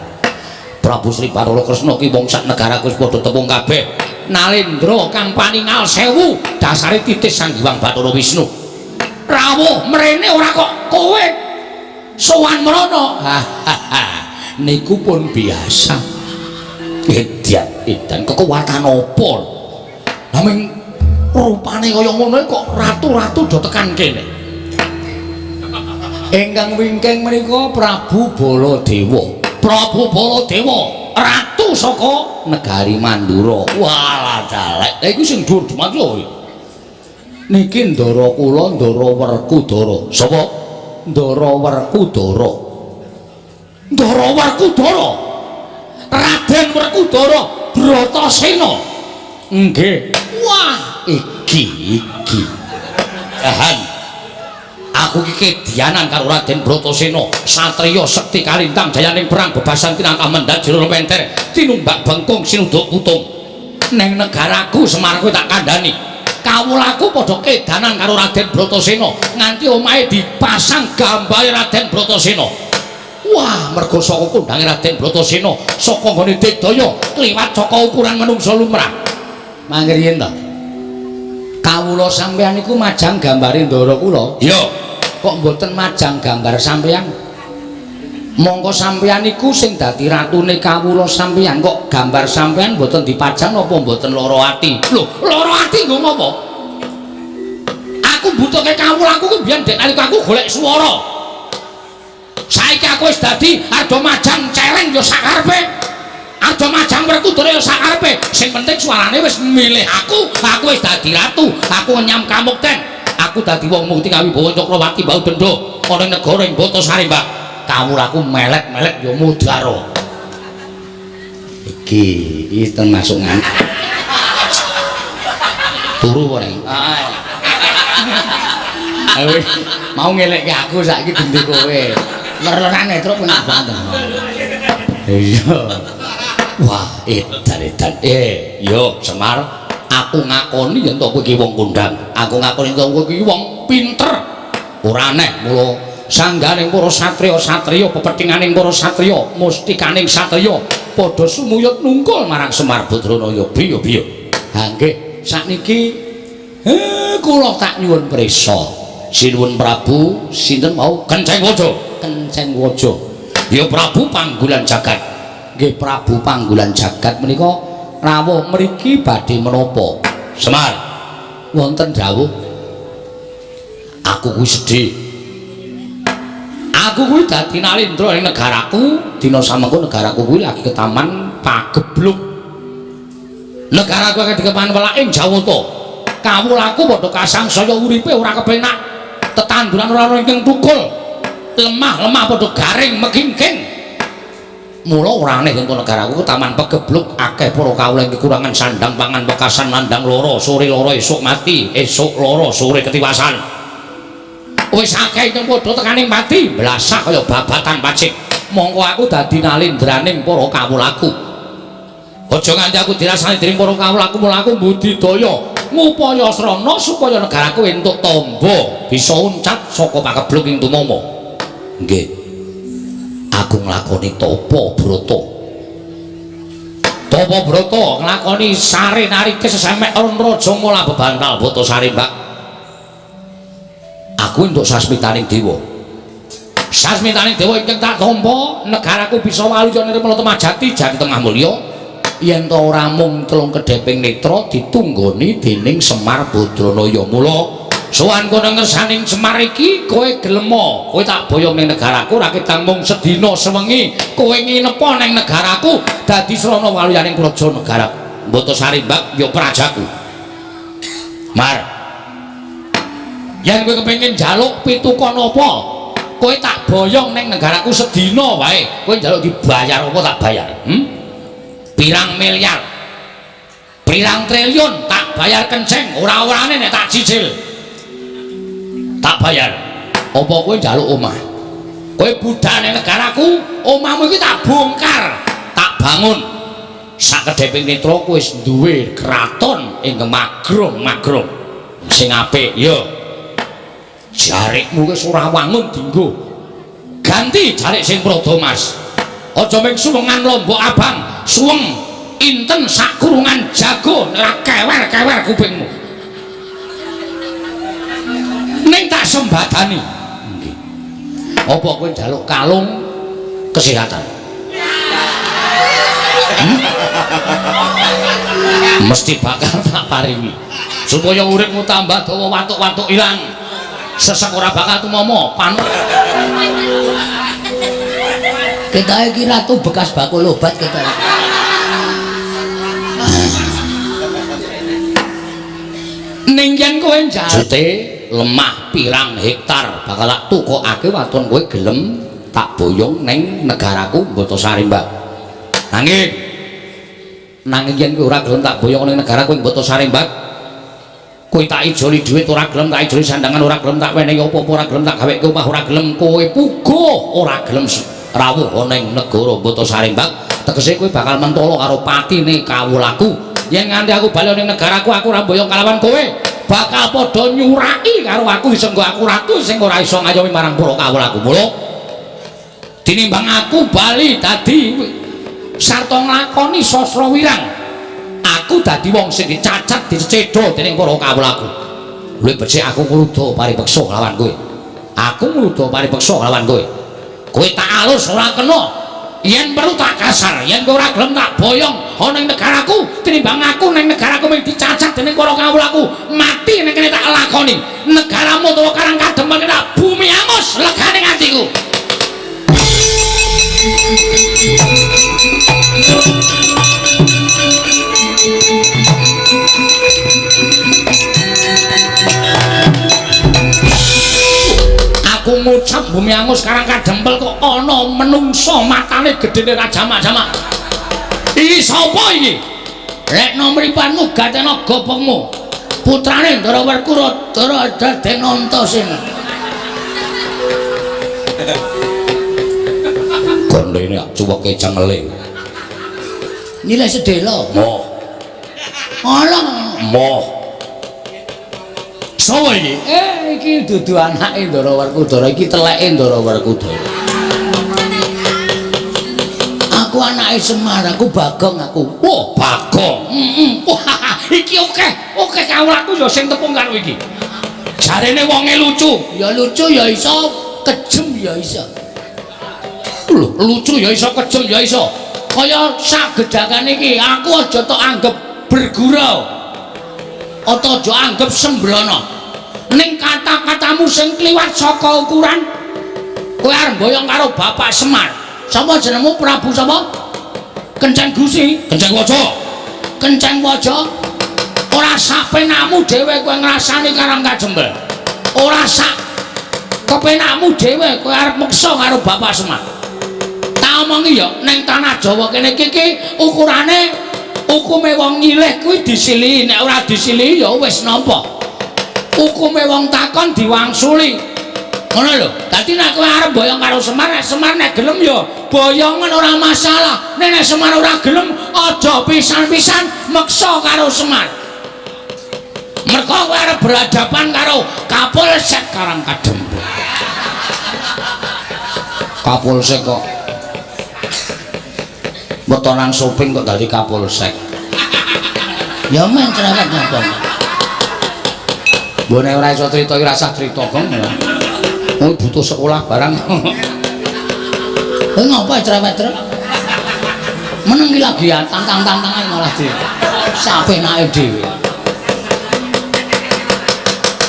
Prabu Sri Bathara Kresna ki wong sak negaraku wis padha tepung kabeh. Nalindra kang paningal sewu dasare titis Sang Hyang Bathara Wisnu. Rawuh mrene ora kok kowe sowan mrono. Niku pun biasa. Edan edan kekuatan apa? Naming rupane kaya ngono kok ratu-ratu do tekan kene. Ingkang wingking menika Prabu Baladewa. Prabu Baladewa, ratu saka negari Mandura. Walah dalek. Lha iku sing dhuwur dumat kuwi. Niki ndara kula Ndara Werkudara. Sapa? Ndara Werkudara. Ndara Werkudara. Raden Werkudara Bratasena. Nggih. Wah, iki iki. Dahan. Aku iki kedianan karo Raden Bratasena, satriya sekti kalintang jayaning perang bebasan tinatah mendhat jero penter, tinumbak bengkung sinuduk putung. Neng negaraku Semar kowe tak kandhani. Kawulaku padha kedanan karo Raden Bratasena, nganti omahe dipasang gambare Raden Bratasena. Wah, mergo saka kondange Raden Bratasena, saka nggone digdaya kliwat saka ukuran manungsa lumrah. Mangriyen to. Kawula sampeyan iku majang gambare ndara kula. Iya. Kok mboten majang gambar sampeyan? Mongko sampeyan iku sing dadi ratune kawula sampeyan kok gambar sampeyan mboten dipajang napa mboten lara ati? Lho, lara ati nggo ngopo? Aku mbutuhke kawulaku ku biyen dek nalika aku golek swara. Saiki aku wis dadi arda majang celeng ya sakarepe. Arda majang Werkudara ya sakarepe. Sing penting suarane wis milih aku, aku wis dadi ratu, aku ngenyam kamukten. Aku dadi wong mukti kawibawa Cakrawati bau denda ana ing negara ing Batasari, Mbak. Kawulaku melek-melek ya mudara. Iki iki termasuk ngan. Turu apa, Reng? Heeh. Ayo, mau ngelekke aku saiki ganti kowe. Ler-lerane truk penak banget. Iya. Wah, edan edan. Yo Semar, aku ngakoni yen to kowe iki wong kondang. Aku ngakoni yen to kowe iki wong pinter. Ora aneh mula sangganing para satriya-satriya, pepethinganing para satriya, mustikaning satriya padha sumuyut nungkul marang Semar Badranaya. Biyo-biyo. Ha nggih, sakniki kula tak nyuwun prisa. Sinuwun Prabu sinten mau? Kenceng Waja. Kenceng Waja. Ya Prabu Panggulan Jagat. Nggih Prabu Panggulan Jagat menika rawuh mriki badhe menapa? Semar. Wonten dawuh. Aku kuwi sedih. Aku kuwi dadi nalendra ing negaraku, dina samengko negaraku kuwi lagi ketaman pagebluk. Negaraku akeh dikepan welaking Jawata. Kawulaku padha kasangsaya uripe ora kepenak. Tetanduran ora ana ingkang tukul. Lemah-lemah padha garing megingking. Mula ora aneh yen negaraku ketaman pagebluk akeh para kawula ing kekurangan sandang pangan wekasan nandang lara, sore lara esuk mati, esuk lara sore ketiwasan. Wis akeh ingkang padha tekaning pati, blasah kaya babatan pacik. Mongko aku dadi nalendraning para kawulaku. Aja nganti aku dirasani dening para kawulaku, mula aku mbudidaya ngupaya srana supaya negaraku entuk tamba bisa uncat saka pagebluk ing tumama. Nggih. Aku nglakoni tapa brata. Tapa brata nglakoni sare narike sesemek raja mula bebantal Batasari, Mbak. Aku entuk sasmitaning dewa. Sasmitaning dewa ingkang tak tampa, negaraku bisa waluya nirmala temajati jati tengah mulya. Yen ta ora mung telung kedheping netra ditunggoni dening Semar Badranaya. Mula sowan kono ngersaning Semar iki kowe gelema, kowe tak boyong ning negaraku ora ketang mung sedina sewengi, kowe nginepa ning negaraku dadi srana waluyaning praja negara Batasari, Mbak, ya prajaku. Mar, yen kowe kepengin njaluk pituka napa, kowe tak boyong ning negaraku sedina wae, kowe njaluk dibayar apa tak bayar? Pirang miliar, pirang triliun tak bayar kenceng, ora-orane nek tak cicil tak bayar. Apa kowe njaluk omah? Kowe budal ning negaraku, omahmu iki tak bongkar, tak bangun sakedheping netra kowe wis duwe kraton ingkang magrong-magrong sing apik. Ya jarikmu wis ora wangun dinggo, ganti jarik sing prada mas. Aja mung suwengan lombok abang, suweng inten sakurungan jago ora kewer-kewer kupingmu. Ning tak sembadani. Nggih. Apa kowe njaluk kalung kesehatan? Mesti bakal tak paringi supaya uripmu tambah dawa, watuk-watuk ilang, sesek ora bakal tumama panut. Kita iki ratu bekas bakul obat kita. Ning yen kowe njaluk lemah pirang hektar bakal tak tukokake waton kowe gelem tak boyong ning negaraku Batasari, Mbak. Nanging nanging yen kowe ora gelem tak boyong ning negaraku ing Batasari, Mbak, kowe tak ijoli dhuwit ora gelem, tak ijoli sandangan ora gelem, tak wenehi apa-apa ora gelem, tak gaweke omah ora gelem, kowe puguh ora gelem rawuh ning negara Batasari, Mbak, tegese kowe bakal mentolo karo patine kawulaku. Yen nganti aku bali ning negaraku aku ora mboyong kalawan kowe, bakal padha nyuraki karo aku senggo aku ratu sing ora iso ngayomi marang para kawulaku. Mula tinimbang aku bali dadi sarta nglakoni sastra wirang, aku dadi wong sing dicacat dicedha dening para kawulaku. Luwih becik aku ngruda paripeksa kelawan kowe. Aku ngruda paripeksa kelawan kowe. Kowe tak alus ora kena. Yen perlu tak kasar, yen kowe ora gelem tak boyong ana ing negaraku, tinimbang aku ning negaraku mung dicacat dening para kawulaku, mati ning kene tak lakoni. Negaramu utawa Karang Kadempel kena bumi angus legane atiku. Aku ngucap bumi angus Karang Kadempel kok ana menungsa matane gedene raja jamak-jamak. Iki sapa iki? Rekno mripatmu gatena gopongmu. Putrane Ndara Werkudara Raden Antasena. Gondene cuweke cengele. Nilai sedelo. Moh. Alah. Moh. Sapa iki? Iki dudu anake Ndara Werkudara, iki teleke Ndara Werkudara. Aku anake Semar, aku Bagong aku. Wah, Bagong. Heeh. Wah, iki akeh, akeh kawulaku ya sing tepung karo iki. Jarene wonge lucu. Ya lucu ya iso, kejem ya iso. Lho, lucu ya iso, kejem ya iso. Kaya sak gedhakan iki, aku aja tok anggep bergurau. Atau aja anggep sembrono. Ning kata-katamu sing kliwat saka ukuran, kowe arep mboyong karo Bapak Semar. Sapa jenengmu? Prabu sapa? Kenceng Gusi, Kenceng Waja. Kenceng Waja. Ora sak penakmu dhewe kowe ngrasani Karang Kadempel. Ora sak kepenakmu dhewe kowe arep meksa karo Bapak Semar. Tak omongi ya, ning tanah Jawa kene iki ukurane hukume wong nyilih kuwi disilihi, nek ora disilihi ya wis nampa. Hukume wong takon diwangsuli. Ngono lho. Dadi nek kowe arep boyong karo Semar, nek Semar nek gelem ya boyongan ora masalah. Nek nek Semar ora gelem aja pisan-pisan meksa karo Semar. Mergo kowe arep berhadapan karo Kapolsek Karang Kadempel. Kapolsek kok wetonan soping kok dadi Kapolsek. Ya men cerewet ngapa. Mbok nek ora iso crita iki rasah crita, Gong. Wong butuh sekolah barang. Kowe ngapa cerewet terus? Meneng iki lagi tantang-tantangan malah di sapenake dhewe.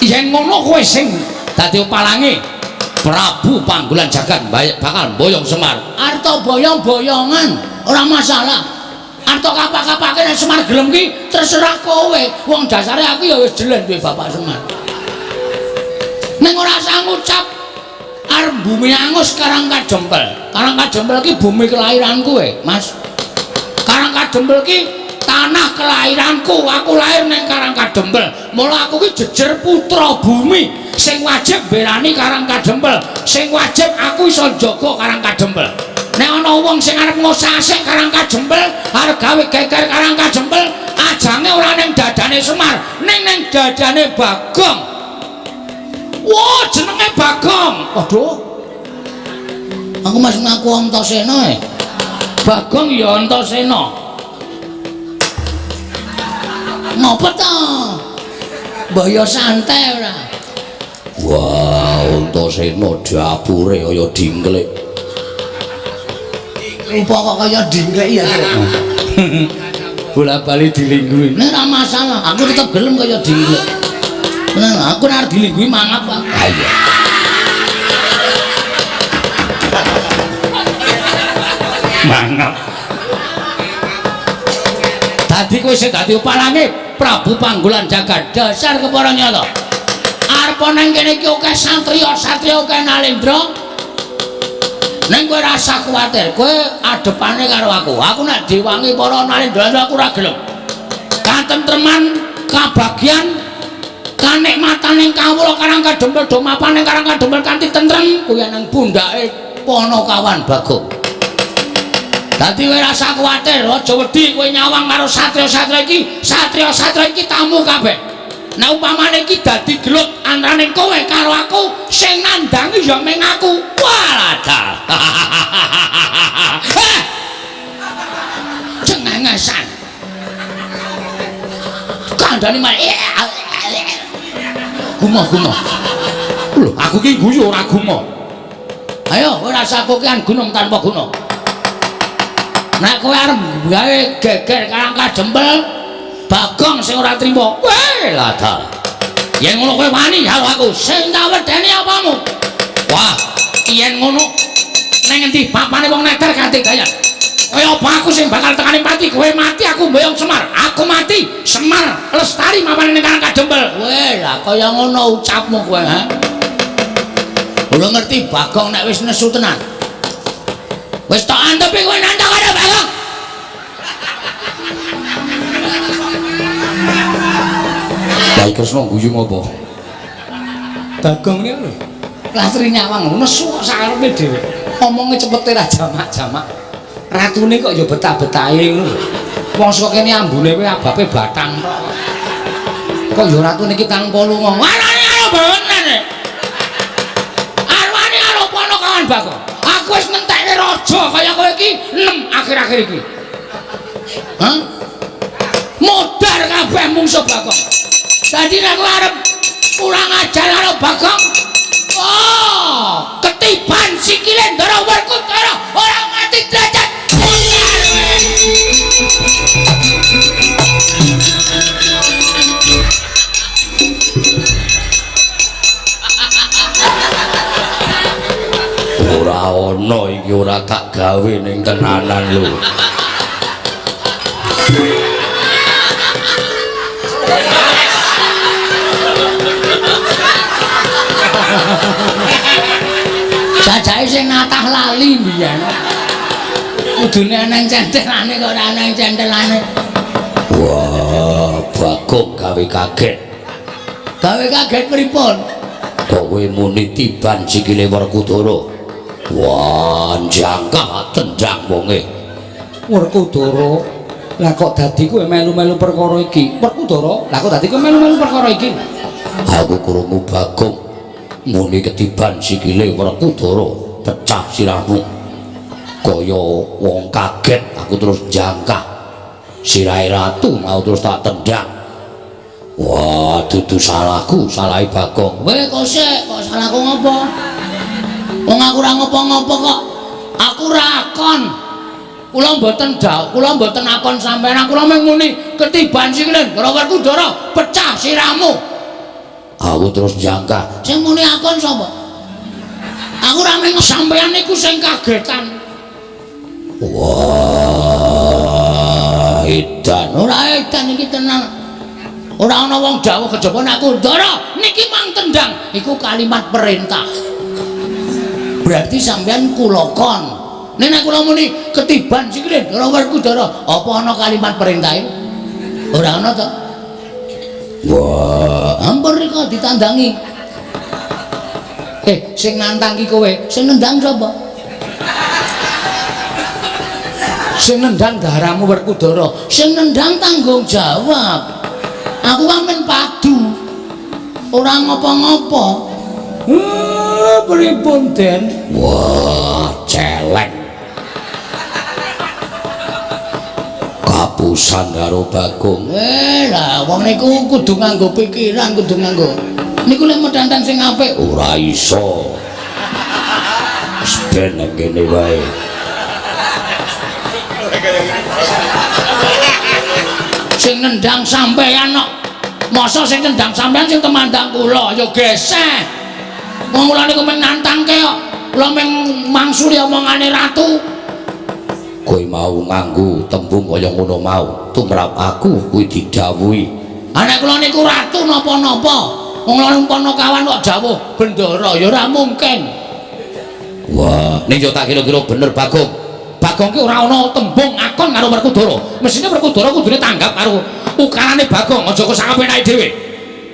Yen ngono kowe sing dadi palange Prabu Panggulan Jagat bakal mboyong Semar. Arta boyong-boyongan ora masalah. Arta kapak-kapake nek Semar gelem ki terserah kowe. Wong dasare aku ya wis jelen duwe Bapak Semar. Ning ora usah ngucap arep bumi angus Karang Kadempel. Karang Kadempel ki bumi kelahiranku Mas. Karang Kadempel ki tanah kelahiranku. Aku lahir ning Karang Kadempel. Mula aku ki jejer putra bumi sing wajib berani Karang Kadempel. Sing wajib aku iso njaga Karang Kadempel. Nek ana wong sing arep ngosasik Karang Kadempel, arep gawe geger Karang Kadempel, ajange ora ning dadane Semar, ning ning dadane Bagong. Wah, jenenge Bagong. Waduh. Aku masih ngaku Antasena e. Bagong ya Antasena. Ngopo to? Mbok ya santai ora. Wah, Antasena dapure kaya dingklik. Rupa kok kaya dingklik ya. Bola-bali dilingguhi. Nek ora masalah, aku tetep gelem kaya dingklik. Nah, aku nek arep dilingguhi mangap, Pak. Ha iya. Mangap. Dadi kowe sing dadi palange Prabu Panggulan Jagat dasar kepara nyata. Arep nang kene iki akeh satriya-satriya akeh nalendra. Ning kowe ora usah kuwatir, kowe adepane karo aku. Aku nek diwangi para nalendra aku ora gelem. Katentreman, kabagyan, kanikmatan ing kawula Karang Kadempel do mapan ing Karang Kadempel kanthi tentrem kuwi nang pundhake Ponokawan Bagong. Dadi kowe ora usah kuwatir, aja wedi kowe nyawang karo satriya-satriya iki, satriya-satriya iki tamu kabeh. Nek upamane iki dadi gelut antaraning kowe karo aku, sing nandangi ya mung aku. Walah. Heh. Cengengesan. Kandhane malah gumoh-gumoh. Lho, aku ki guyu ora gumoh. Ayo kowe rasa kokean gunung tanpa guna. Nek kowe arep gawe geger Karang Kadempel, Bagong sing ora trima. Weh, ladal. Yen ngono kowe wani karo aku, sing tak wedeni apamu? Wah, yen ngono ning endi papane wong neter kanthi gayan. Kaya apa aku sing bakal tekane pati, kowe mati aku mboyong Semar. Aku mati, Semar lestari mapane ning Karang Kadempel. Weh, lah kaya ngono ucapmu kowe, ha? Ora ngerti Bagong nek wis nesu tenan. Wis tok antepi kowe nantang karo Bagong. Kyai Kresna guyu ngopo? Bagong niku lho. Lastri nyawang nesu kok sakarepe dhewe. Omonge cepete ra jamak-jamak. Ratune kok ya betah-betahe ngono lho. Wong saka kene ambune kowe abape batang tok. Kok ya ratune iki tanpa lunga. Arwane karo bener. Arwane karo Ponokawan Bagong. Aku wis ngentekke raja kaya kowe iki 6 akhir-akhir iki. Hah? Modar kabeh mungsuh Bagong. Dadi nek kowe arep kurang ajar karo Bagong, oh, ketiban sikile Ndara Werkudara ora mati derajat. Ora ana iki ora tak gawe ning tenanan lho. Jajake sing natah lali mbiyen. Kudune eneng centelane kok ora eneng centelane. Wah, Bagong gawe kaget. Gawe kaget pripun? Kok kowe muni tiban sikile Werkudara? Wah, jangkah tendang wonge. Werkudara, lah kok dadi kowe melu-melu perkara iki? Werkudara, lah kok dadi kowe melu-melu perkara iki? Aku krungu Bagong muni ketiban sikile Werkudara, pecah sirahmu. Kaya wong kaget, aku terus jangkah. Sirahe ratu mau terus tak tendang. Wah, dudu salahku, salahe Bagong. Weh, kok sik, kok salahku ngopo? Wong aku ora ngopo-ngopo kok. Aku ora akon. Kula mboten dawuh, kula mboten akon sampeyan. Kula mung muni ketiban sikile Ndara Werkudara, pecah sirahmu. Aku terus jangkah. Sing muni akon sapa? Aku ora mung sampeyan niku sing kagetan. Wah, edan. Ora edan iki tenan. Ora ana wong dawuh kejaba nek aku Ndara niki mang tendang. Iku kalimat perintah. Berarti sampeyan kula kon. Nek nek kula muni ketiban sikile Ndara Werkudara, apa ana kalimat perintahe? Ora ana to. Wah, ampun rika ditandangi. Sing nantang ki kowe, sing nendang sapa? Sing nendang daramu Werkudara, sing nendang tanggung jawab. Aku kan men padu. Ora ngopo-ngopo. Pripun, Den? Wah, celeng. Kapusan karo Bagong. Lah wong niku kudu nganggo pikiran, kudu nganggo. Niku lek medandan sing apik ora iso. Wis ben nang kene wae. Sing nendang sampeyan kok. Masa sing nendang sampeyan sing temandang kula ya geseh. Wong kula niku mung nantangke kok. Kula mung mangsuli omongane ratu. Kowe mau nganggo tembung kaya ngono mau, tumrap aku kuwi didhawuhi. Ha nek kula niku ratu napa-napa. Wong kula Ponokawan kok jawuh bendara ya ora mungkin. Wah, ning yo tak kira-kira bener Bagong. Bagong ki ora ana tembung akon karo Werkudara. Mesine Werkudara kudune tanggap karo ukarane Bagong, aja kok sakapenake dhewe.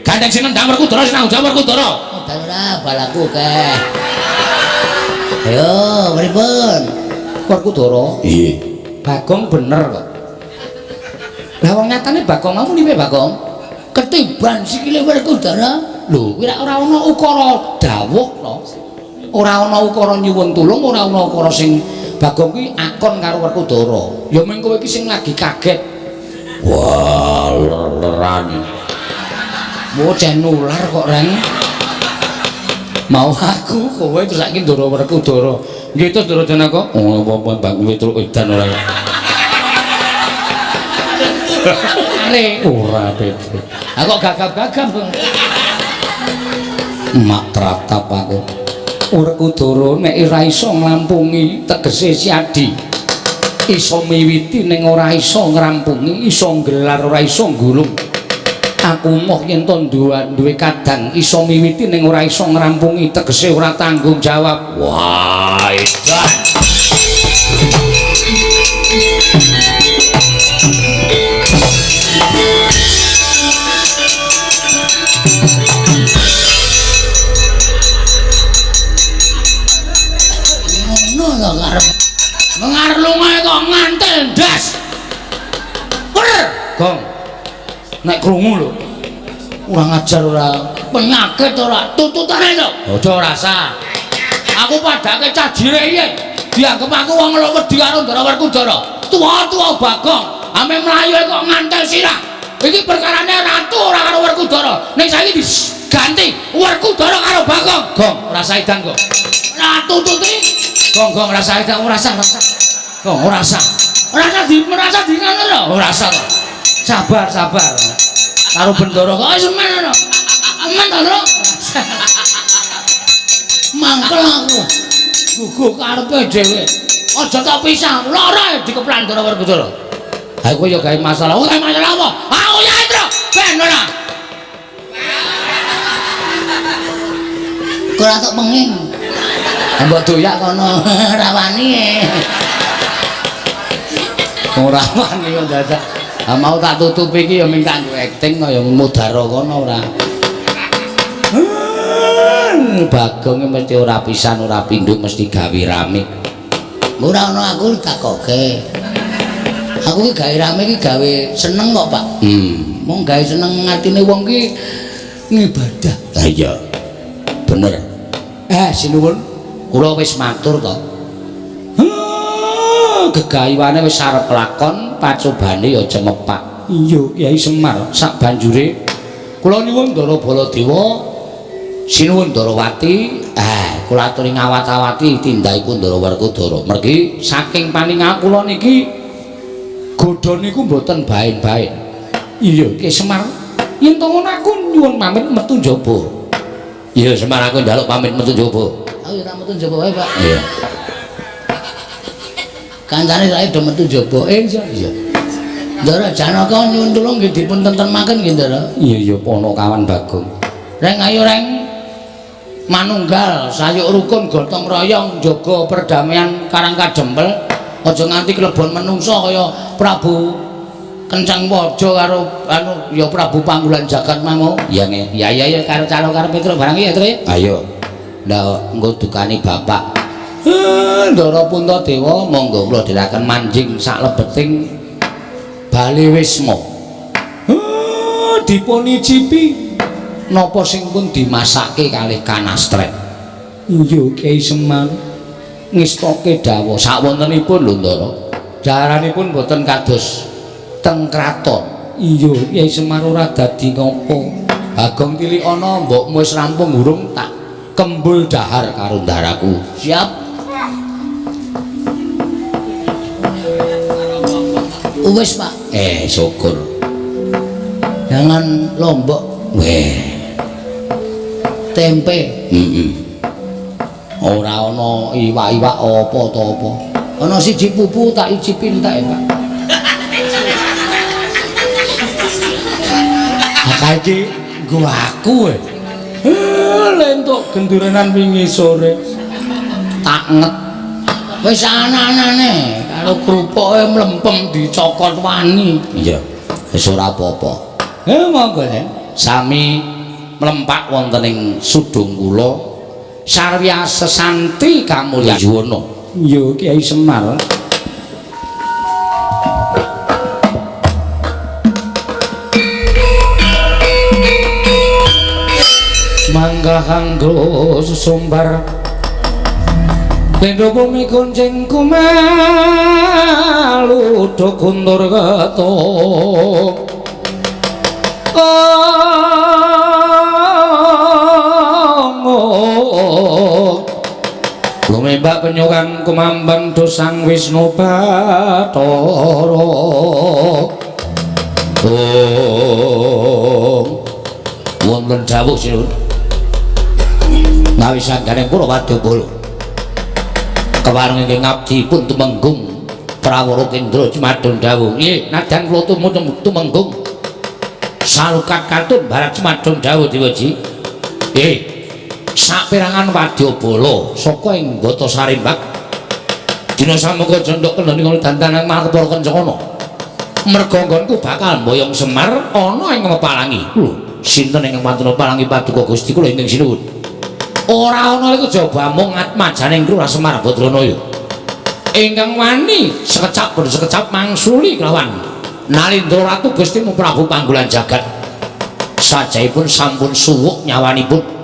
Gandeng sing nendang Werkudara sing nanggung jawab Werkudara. Ora balaku keh. Ayo, pripun? Werkudara. Iya. Bagong bener kok. Lah wong nyatane Bagong mau muni piye Bagong? Ketiban sikile Werkudara. Lho, kuwi ora ana ukara dawuh to. Ora ana ukara nyuwun tulung, ora ana ukara sing Bagong kuwi akon karo Werkudara. Ya mung kowe iki sing lagi kaget. Wah, leran. Wo jen nular kok, Reng. Mau aku kowe terus saiki Ndara Werkudara. Nggih to Ndara Janaka? Oh, apa Bang Petruk edan ora. Are ora Petruk. Aku kok gagap-gagap. Mak tratap aku. Werkudara nek ora iso nglampungi tegese Siadi. Iso miwiti ning ora iso ngrampungi, iso nggelar ora iso nggulung. Aku moh yen to duwe kadang iso miwiti ning ora iso ngrampungi tegese ora tanggung jawab. Wah, edan. Ngono lho karep. Ngarep lunga kok ngantel ndas. Wer, gong. Nek krungu lho. Ora ngajar ora penyakit ora tututane to. Aja rasa. Aku padake cah jire iki. Dianggep aku wong wedi karo Ndara Werkudara. Tuwa-tuwa Bagong, ame mlayu kok ngantel sirah. Iki perkarane ratu ora karo Werkudara. Ning saiki diganti Werkudara karo Bagong. Gong, ora saidan kok. Ora tututi. Gong, gong ora saidan ora sah, ora sah. Gong, ora sah. Ora sah di merasa di ngono lho. Ora sah. Sabar, sabar. Karo Bendara kok wis men ngono. Aman to, Ndra? Mangkel aku. Guguh karepe dhewe. Aja tak pisah, lara dikeplan Ndara Werkudara. Ha kowe ya gawe masalah. Oh, gawe masalah apa? Aku ya, Ndra. Ben ora. Ora tok penging. Mbok doyak kono ora wani. Ora wani kok dadak. Ha mau tak tutupi iki ya ming kanggo acting kaya mudara kono ora. Bagong mesti ora pisan ora pindho mesti gawe rame. Ora ana aku takoke. Aku iki gawe rame iki gawe seneng kok, Pak. Mung gawe seneng atine wong ki ngibadah. Ha iya. Bener. Sinuwun, kula wis matur to. Gegayuhane wis arep lakon, pacobane ya cemepak. Iya, Kyai Semar, sak banjure kula nyuwun Ndara Baladewa, sinuwun Ndarawati, kula aturi ngawat-awati tindakipun Ndara Werkudara. Mergi saking paningal kula niki godha niku mboten baen-baen. Iya, Kyai Semar, yen to ngono aku nyuwun pamit metu njaba. Iya, Semar aku njaluk pamit metu njaba. Aku ya tak metu njaba wae, Pak. Iya. Kancane saiki do metu njaba. Iya, iya. Ndara Janaka nyuwun tulung nggih dipun tentremaken nggih, Ndara. Iya, iya, ana kawan Bagong. Reng ayo reng. Manunggal sayuk rukun gotong royong njaga perdamaian Karang Kadempel. Aja nganti klebon menungsa kaya Prabu Kencang Waja karo anu ya Prabu Panggulan Jagat mangu. Iya nge. Ya ya ya karo calo karo Petruk barang iki ya, Tru. Ayo. Lah engko dukani bapak. Ndara Puntadewa monggo kula dherekaken manjing saklebeting Bale Wisma. Dipunicipi napa sing pun dimasake kalih kanastren. Iya, Kyai Semar ngestoke dawuh sakwontenipun lho Ndara. Daharanipun boten kados teng kraton. Iya, Kyai Semar ora dadi ngopo. Bagong tilik ana mbokmu wis rampung urung tak kembul dahar karo ndaraku. Siap. Wis, Pak. Syukur. Jangan lombok. Weh. Tempe. Heeh. Ora ana iwak-iwak apa to apa. Ana siji pupu tak icipi entek, Pak. Ha iki nggo aku. Lentuk genduranan wingi sore. Tak nget. Wis ana-anane karo krupuke mlempem dicokot wani. Iya. Wis ora apa-apa. Monggo ya. Sami mlempak wonten ing sudung kula sarwya sesanti kamulyan yuwana. Iya, Kyai Semar. Mangga kanggo sumbar lendho bumi kuncing kumalu do kundur ketuk. penyo kang kumambang dosang Wisnu Bathara. Oh, wonten dawuh sinuwun. Ngawi sangganing kula wadyabala. Kepareng ingkang ngabdi pun tumenggung Prawara Kendra Jumadon dawuh. Nggih, nadyan kula tumenggung salukat katun barat Jumadon dawuh Dewaji. Nggih. Saperangan wadyabala saka ing Bata Sarimbak. Dina samangka cendhok kendhani ngono dandanan malah kepara kencana. Merga nggonku bakal mboyong Semar ana ing Pepalangi. Lho, sinten ingkang wantun Pepalangi paduka Gusti kula ingkang sinuwun. Ora ana iku jaba mung atmajaning Lurah Semar Badranaya. Ingkang wani sekecap bodho sekecap mangsuli kelawan Nalindra Ratu Gusti Prabu Panggulan Jagat. Sajaipun sampun suwuk nyawanipun.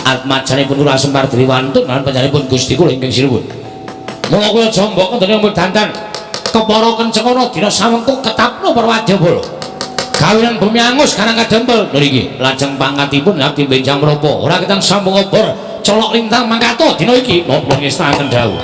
Atmajanipun Lurah Semar diri wantun lan panjenenganipun Gusti kula ingkang sinuwun. Mula kula jambok kendhane umur dandan kepara kencengana dina samengko ketapno para wadyabala. Gawean bumi angus karang kadempel niki lajeng pangkatipun abdi benjang menapa ora ketang sambung obor colok lintang mangkato dina iki napa ngestakaken dawuh.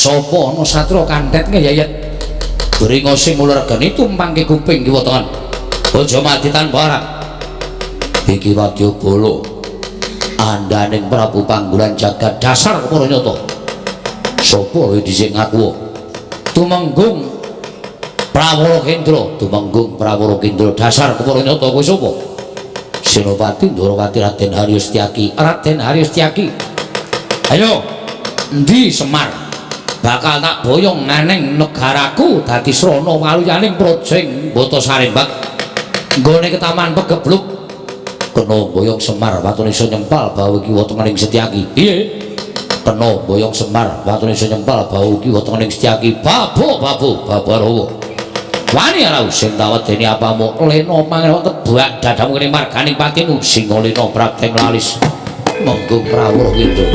Sapa ana satria kandhet ngeyeyet bringose nguler geni tumpangke kuping kiwa tengen. Aja mati tanpa arang. Iki wadyabala andhaning Prabu Panggulan Jagat dasar kepara nyata. Sapa dhisik ngaku? Tumenggung Prawara Kendra, Tumenggung Prawara Kendra dasar kepara nyata kowe sapa? Senopati Ndorowati Raden Haryo Setyaki. Raden Haryo Setyaki. Ayo, endi Semar? Bakal tak boyong nganeng negaraku dadi srana waluyaning projeng Bata Sarimbak. Nggone ketaman pegebluk kena boyong Semar watune iso nyempal bau kiwa tengening Setyaki. Piye? Kena boyong Semar watune iso nyempal bau kiwa tengening Setyaki. Babu babu babarawa. Wani ora sing tawedeni apamu lena mangan tebak dadamu kene marganing patimu singa lena prapteng lalis. Monggo Prawara Kendra.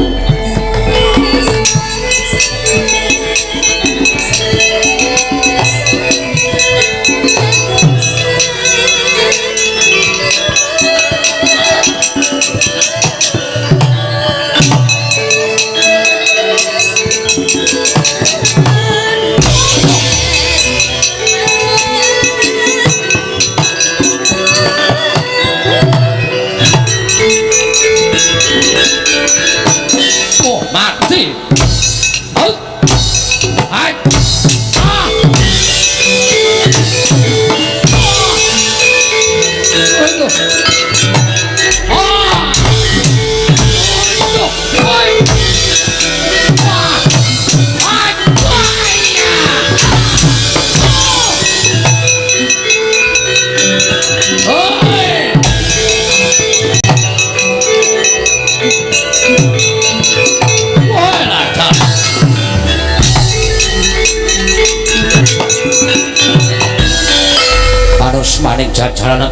Maning jajaran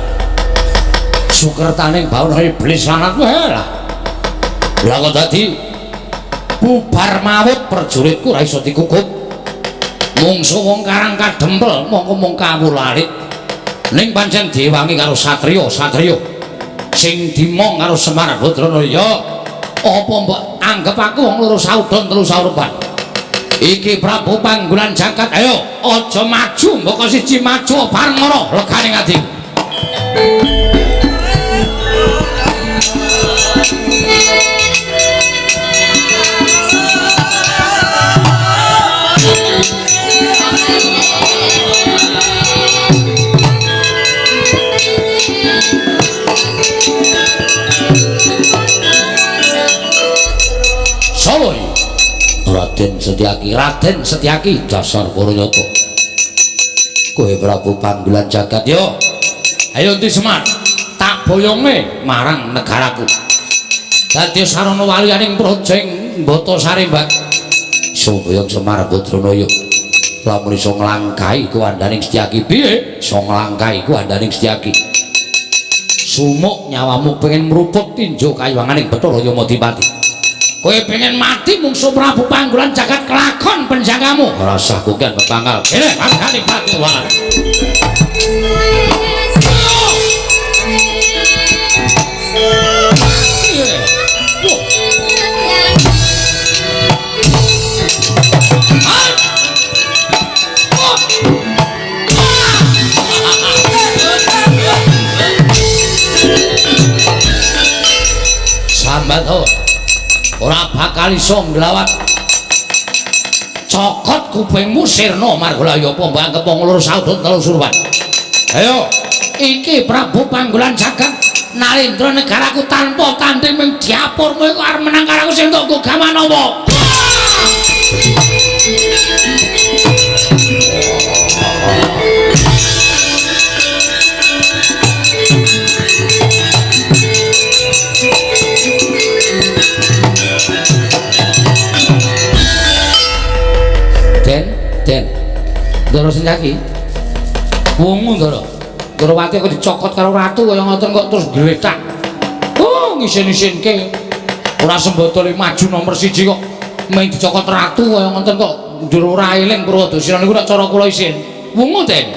sukertaning bawana iblis lanat wae lah. Lah kok dadi bubar mawut prajuritku ora iso dikukup. Mungsu wong Karang Kadempel mongko mung kawulalit. Ning pancen diwangi karo satriya-satriya sing dimong karo Semar Badranaya. Apa mbok anggep aku wong loro saudon telu saurepan? Iki Prabu Panggulan Jagat, ayo aja maju mbok siji maju bareng ora legane ati. Setyaki, Raden Setyaki dasar para nyata. Kowe Prabu Panggulan Jagat yo. Ayo enti Semar, tak boyonge marang negaraku. Dadi sarana waliyaning praja ing Batasari, Mbak. Iso boyong Semar Badranaya. Lamun iso nglangkahi kuwandaning Setyaki piye? Iso nglangkahi kuwandaning Setyaki. Sumuk nyawamu pengen mruput tinju kayuwanganing Bathara Yamadipati. Kowe pengen mati mungsu Prabu Panggulan Jagat kelakon penjagamu. Ora usah kokean pepangkal. Kene mangkane pati wae. Sambat ora bakal iso nglawat. Cokot kupingmu sirna margolaya apa mbok anggep wong loro saudon telu surwan. Ayo, iki Prabu Panggulan Jagat Narendra negaraku tanpa tanding ming diapurmu iku arep menang karo aku sing entuk gaman apa? Den, Ndara Setyaki. Wungu Ndara. Ndrawati kok dicokot karo ratu kaya ngoten kok terus gletak. Oh, ngisin-isinke. Ora sembadane maju nomor 1 kok mung dicokot ratu kaya ngoten kok ndara ora eling Purwadasina niku nek cara kula isin. Wungu, Den.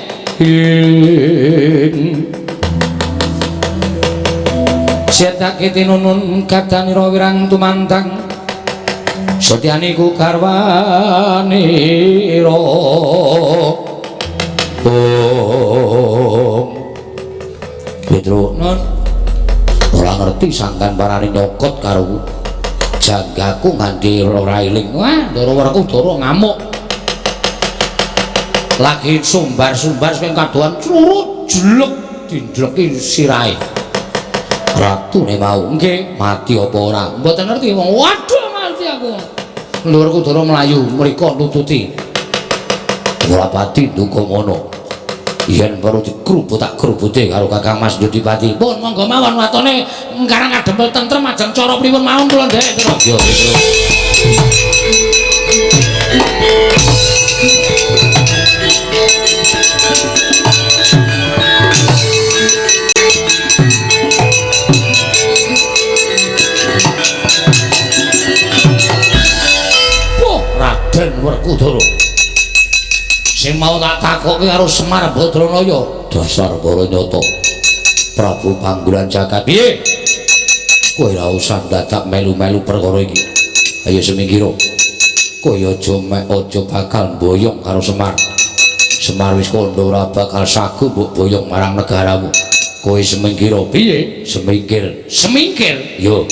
Setyaki tinunun kadanira wirang tumandang. Setyani ku garwanira. Om Petro non ora ngerti sangkan parane nyokot karo janggaku nganti ora eling. Wah, Ndara Werkudara ngamuk. Lagi sumbar-sumbar sing kadohan crurut jelek dindleki sirahe. Ratune mau nggih mati apa ora? Mboten ngerti wong. Waduh mati aku. Ndara Werkudara mlayu mriko nututi. Ora pati duka ngono. Yen perlu dikrubut tak krubute karo Kakang Mas Yudipati. Pun monggo mawon watone Karang Kadempel tentrem ajeng cara pripun mawon kula nderek terus. Yo gitu. Wah, Raden Werkudara. Sing mau tak takoki karo Semar Badranaya, dasar para nyata. Prabu Panggulan Jagat piye? Kowe ora usah dadak melu-melu perkara iki. Ayo semingkira. Kowe aja mek aja bakal mboyong karo Semar. Semar wis kandha ora bakal sagu mbok boyong marang negaramu. Kowe semingkira piye? Semingkir. Semingkir? Yo.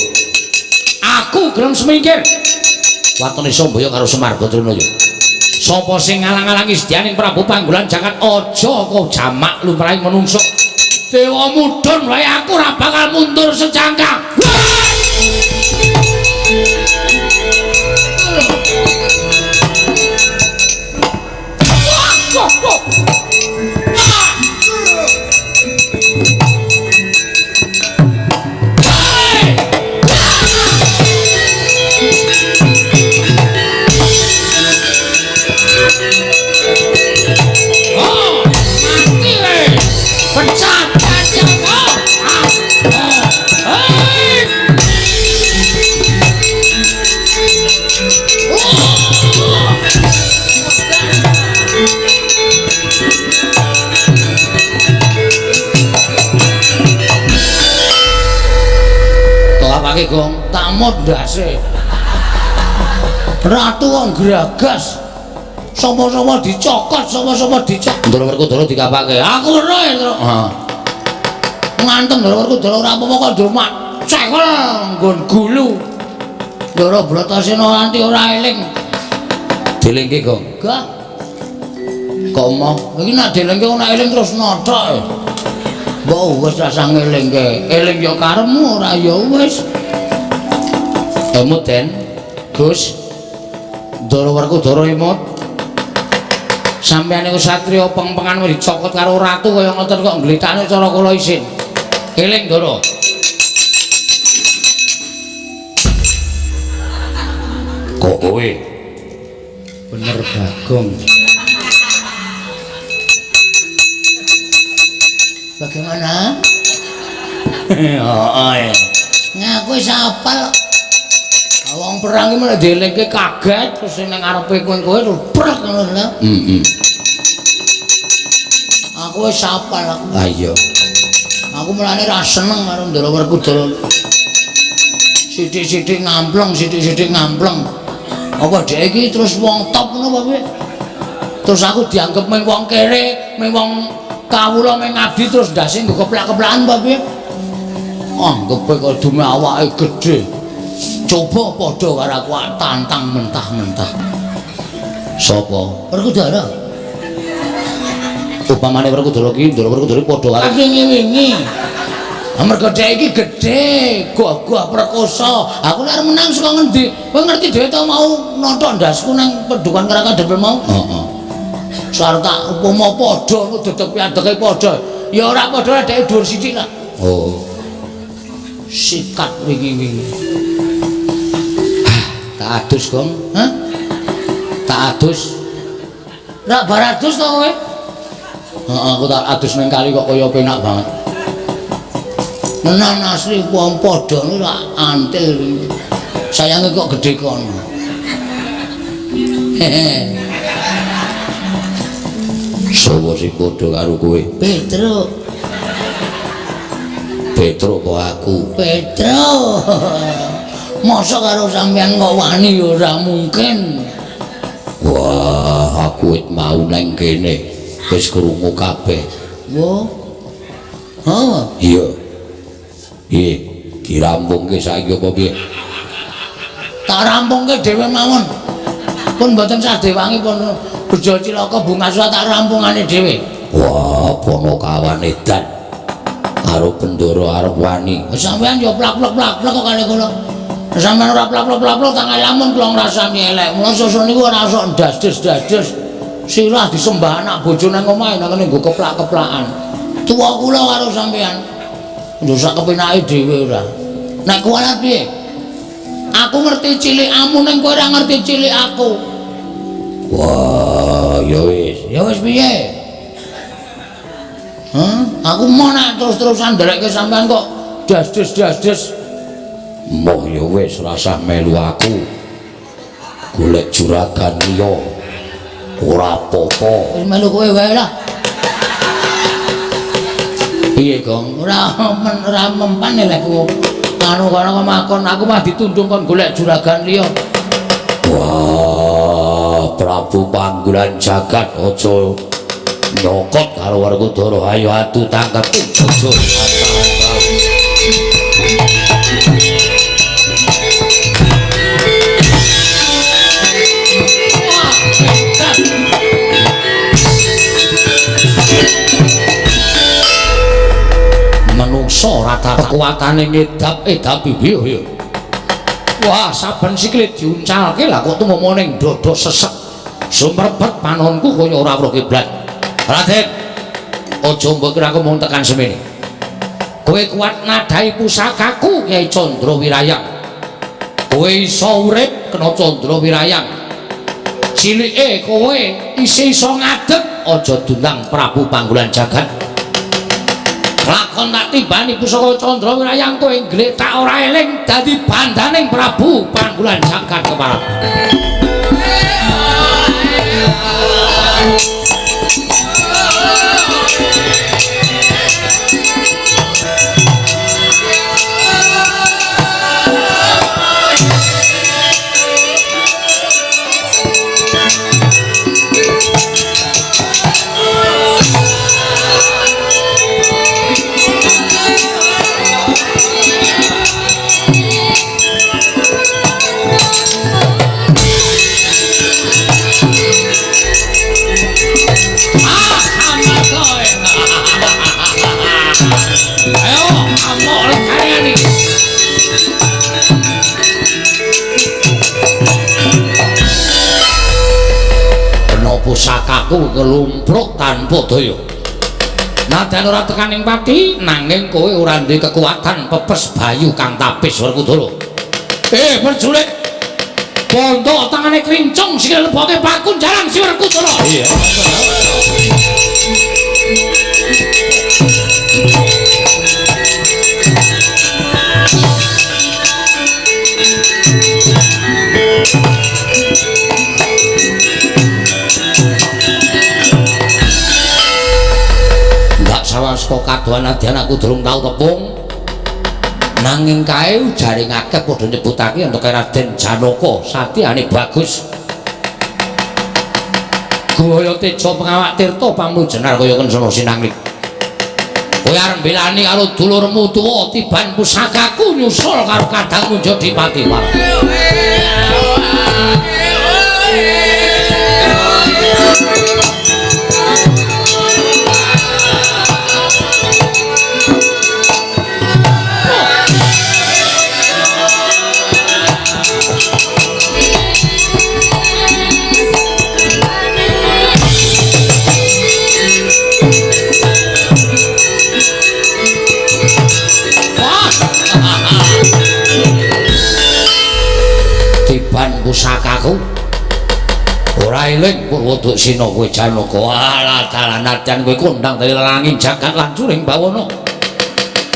Aku gelem semingkir. Watone iso mboyong karo Semar Badranaya. Sapa sing ngalang-alangi sedyaning Prabu Panggulan Jagat aja kok jamak lumrahing menungso. Dewa mudhun wae aku ora bakal mundur sejangka. Apake gong tamut ndase. Ratu wong gragas. Sapa-sapa dicokot, sapa-sapa dicok. Ndara Werkudara dikapake. Aku weruh ya, Tru. Heeh. Ngantem Ndara Werkudara ora apa-apa kok ndromak cekel nggon gulu. Ndara Bratasena nganti ora eling. Dilingke, Gong. Gah. Kok emoh? Iki nek dilingke ora eling terus nothok. Mbok wis rasah ngelingke. Eling ya karepmu, ora ya wis. Emut Den, Gus. Ndara Werkudara emut. Sampeyan niku satriya pengpengan wis dicokot karo ratu kaya ngoten kok ngglethakne cara kula isin. Eling Ndara. Kok kowe? Bener Bagong. Bagaimana? Heeh. Ngaku wis apal. Wong perang iki malah dielingke kaget terus ning ngarepe kowe-kowe terus prek ngono lho. Heeh. Aku wis apal aku. Ha iya. Aku mulane ra seneng karo Ndara Werkudara. Sithik-sithik ngampleng, sithik-sithik ngampleng. Apa dhek iki terus wong top ngono apa piye? Terus aku dianggep mung wong kere, mung wong kawula mung ngabdi terus ndase nggo keplak-keplakan apa piye? Anggepe kok dume awake gedhe. Coba padha karo aku tantang mentah-mentah. Sapa? Werkudara. Upamane Werkudara ki Ndara Werkudara padha karo wingi-wingi. Mergo dhek iki gedhe, gagah perkosa. Aku nek arep menang saka ngendi? Kowe ngerti dhewe to mau nothok ndasku nang pedukan Karangkadempel mau? Heeh. Sar tak upama padha ngono dedeg piadege padha. Ya ora padha dhek dhuwur sithik lah. Oh. Sikat wingi-wingi. Tak adus, Gong. Hah? Tak adus. Rak bar adus to kowe? Heeh, aku tak adus ning kali kok kaya penak banget. Menan asli wong padha niku rak antil. Sayange kok gedhe kono. Hehe. Sopo sing padha karo kowe? Petruk. Petruk kok aku? Petruk. Masa karo sampean kok wani ya ora mungkin. Wah, aku wit mau nang kene wis krungu kabeh. Wo. Ha? Iya. Piye? Dirampungke saiki apa piye? Tak rampungke dhewe mawon. Pun mboten sah dewangi pun bejo cilaka bunga tak rampungane dhewe. Wah, Ponokawan edan. Karo Bendara arep wani. Sampeyan ya plak-plak-plak kok kali kula. Sampeyan ora plak-plak-plak tak lamun kula ngrasani elek. Mula sesuk niku ora sok ndas-des-das-des. Sirah disembah anak bojo nang omahe nang kene nggo keplak-keplakan. Tuwa kula karo sampeyan. Yo sak kepenake dhewe ora. Nek kuwalat piye? Aku ngerti cilikamu ning kowe ora ngerti cilik aku. Wah, ya wis. Ya wis piye? Hah? Aku mau nek terus-terusan nderekke sampean kok das-des-das-des. Moh ya wis rasah melu aku. Golek juragan liya. Ora apa-apa. Wis melu kowe wae lah. Piye, Gong? Ora ora mempan lek ku. Anu kono makon aku mah ditundung kon golek juragan liya. Wah, Prabu Panggulan Jagat aja nyokot karo Werkudara. Ayo adu tangkep. Aja. Menungso rata kekuatane ngedap-edap piye ya. Wah, saben sikile diuncalke lah kok tumomo ning dada sesek. Sumrebet panonku kaya ora weruh kiblat. Raden, aja mbok kira aku mung tekan semene. Kowe kuat nadai pusakaku Kyai Candra Wirayang. Kowe iso urip kena Candra Wirayang. Cilike kowe isih iso ngadeg, aja dundang Prabu Panggulan Jagat. Lakon tak timbani pusaka Candra Wirayang kowe nggletak ora eling dadi bandaning Prabu Panggulan Jagat keparep. Ah! Aku kelumpruk tanpa daya. Nadyan ora tekaning pati, nanging kowe ora duwe kekuatan pepes bayu kang tapis Werkudara. Prajurit. Bondo tangane krincung sikil leboke pakunjaran si Werkudara. Iya. Saka kadohan nadyan aku durung tau tepung, nanging kae jare akeh padha nyebutake yen Raden Janaka satyane bagus. Gaya teja pengawak tirta pamrujenar kaya kencana sinanglik. Kowe arep mbelani karo dulurmu tuwa tiban pusakaku nyusul karo kadangmu Jodipati. Pusakaku ora eling Purwoduksina kowe Janaka. Alah dalan nadyan kowe kondang dadi langit jagat lan curing bawana.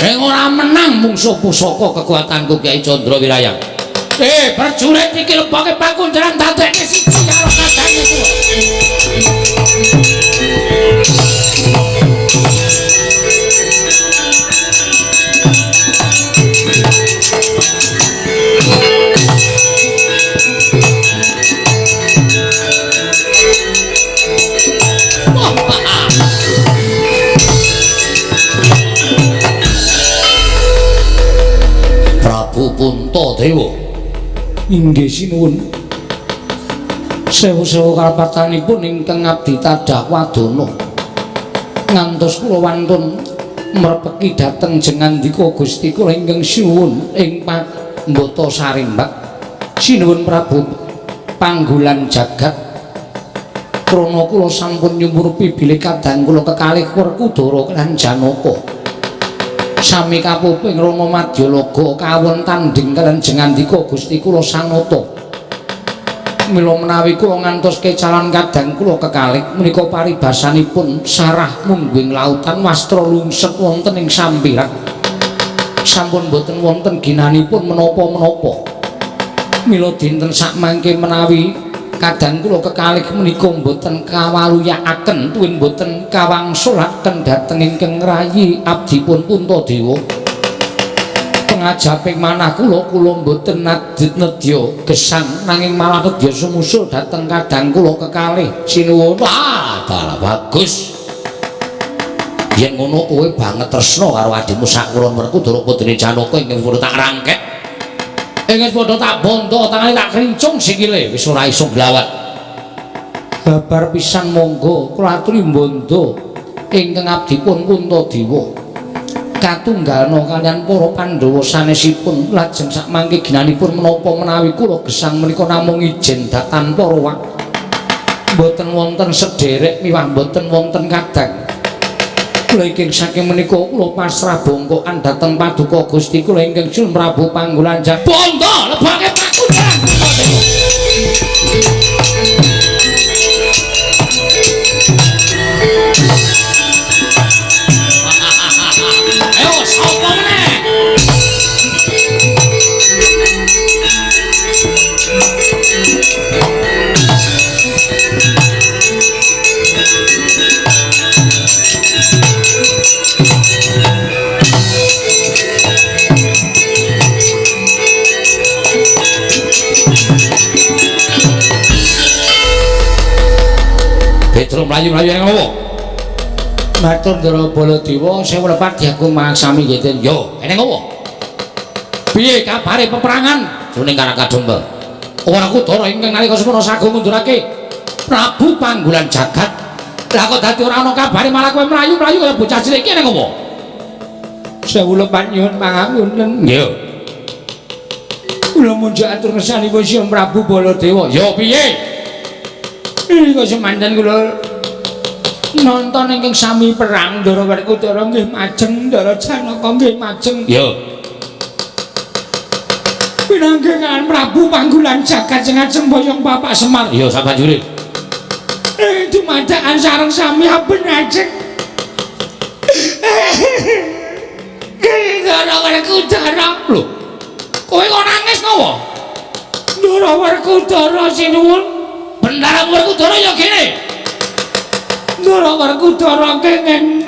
Ning ora menang mungsuh pusaka kekuatanku Kyai Candra Wirayang. Prajurit iki leboke pakunjaran dadekke siji karo kadange kuwi. Prabu Puntadewa. Inggih sinuwun. Sewu-sewu karapatanipun ingkang abdi tadah wadana. Ngantos kula wantun mrepeki dhateng jengandika Gusti kula ingkang sinuwun ing Pambata Sarimbak. Sinuwun Prabu Panggulan Jagat. Krana kula sampun nyumurupi bilih kadang kula kekalih Werkudara lan Janaka. Sami kapuping Rama Madyalaga kawon tandhing kaliyan jengandika Gusti kula sanata. Mila menawi kula ngantos kecalan kadang kula kekalih menika paribasanipun sarah mungguing lautan wastra lungset wonten ing sampiran. Sampun boten wonten ginanipun menapa-menapa. Mila dinten sakmangke menawi kadang kula kekalih menika mboten kawaluyakaken tuwin mboten kawangsulaken dhateng ingkang rayi abdipun Puntadewa. Pengajaping manah kula kula mboten nedya gesang nanging malah nedya sumusul dhateng kadang kula kekalih. Sinuwun. Wah, dalah bagus. Yen ngono kowe banget tresna karo adhimu sakuron Werkudara putrine Janaka ingkang padha tak rangkek. Ingin padha tak bondo tangane tak krincung sikile wis ora iso glawat. Babar pisan monggo kula aturi bondo ingkang abdipun Puntadewa. Katunggalna kaliyan para Pandhawa sanesipun lajeng sakmangke ginanipun menapa menawi kula gesang menika namung ijen tanpa rowak. Mboten wonten sederek miwah mboten wonten kadang. Kula ingkang saking menika kula pasrah bongkokan dhateng paduka Gusti kula ingkang Sun Prabu Panggulan Jagat. Bondo lebake pakunjaran. Ayo sapa meneh? Petro mlayu-mlayu ning ngopo? Matur Ndara Baladewa, sewu lepat diagung mangsami nggih. Yo, eneng opo? Piye kabare peperangan jroning Karang Kadempel? Ora Kudara ingkang nalika semono sagung ngundurake Prabu Panggulan Jagat. Lah kok dadi ora ana kabare malah kowe mlayu-mlayu kaya bocah cilik iki eneng opo? Sewu lepat nyuwun pangapunten. Nggih. Kula munjuk atur ngersanipun Sang Prabu Baladewa. Yo piye? Iki kok semanten kula Nonton ingkang sami perang Ndara Werkudara nggih majeng, Ndara Janaka nggih majeng. Yo. Pinanggengan Prabu Panggulan Jagat sing ajeng boyong Bapak Semar. Yo sabanjure. Dumadakan sareng sami aben ajeng. Ndara Werkudara. Lho. Kowe kok nangis ngopo? Ndara Werkudara sinuwun. Bendara Werkudara ya kene. Ndara Werkudara kenging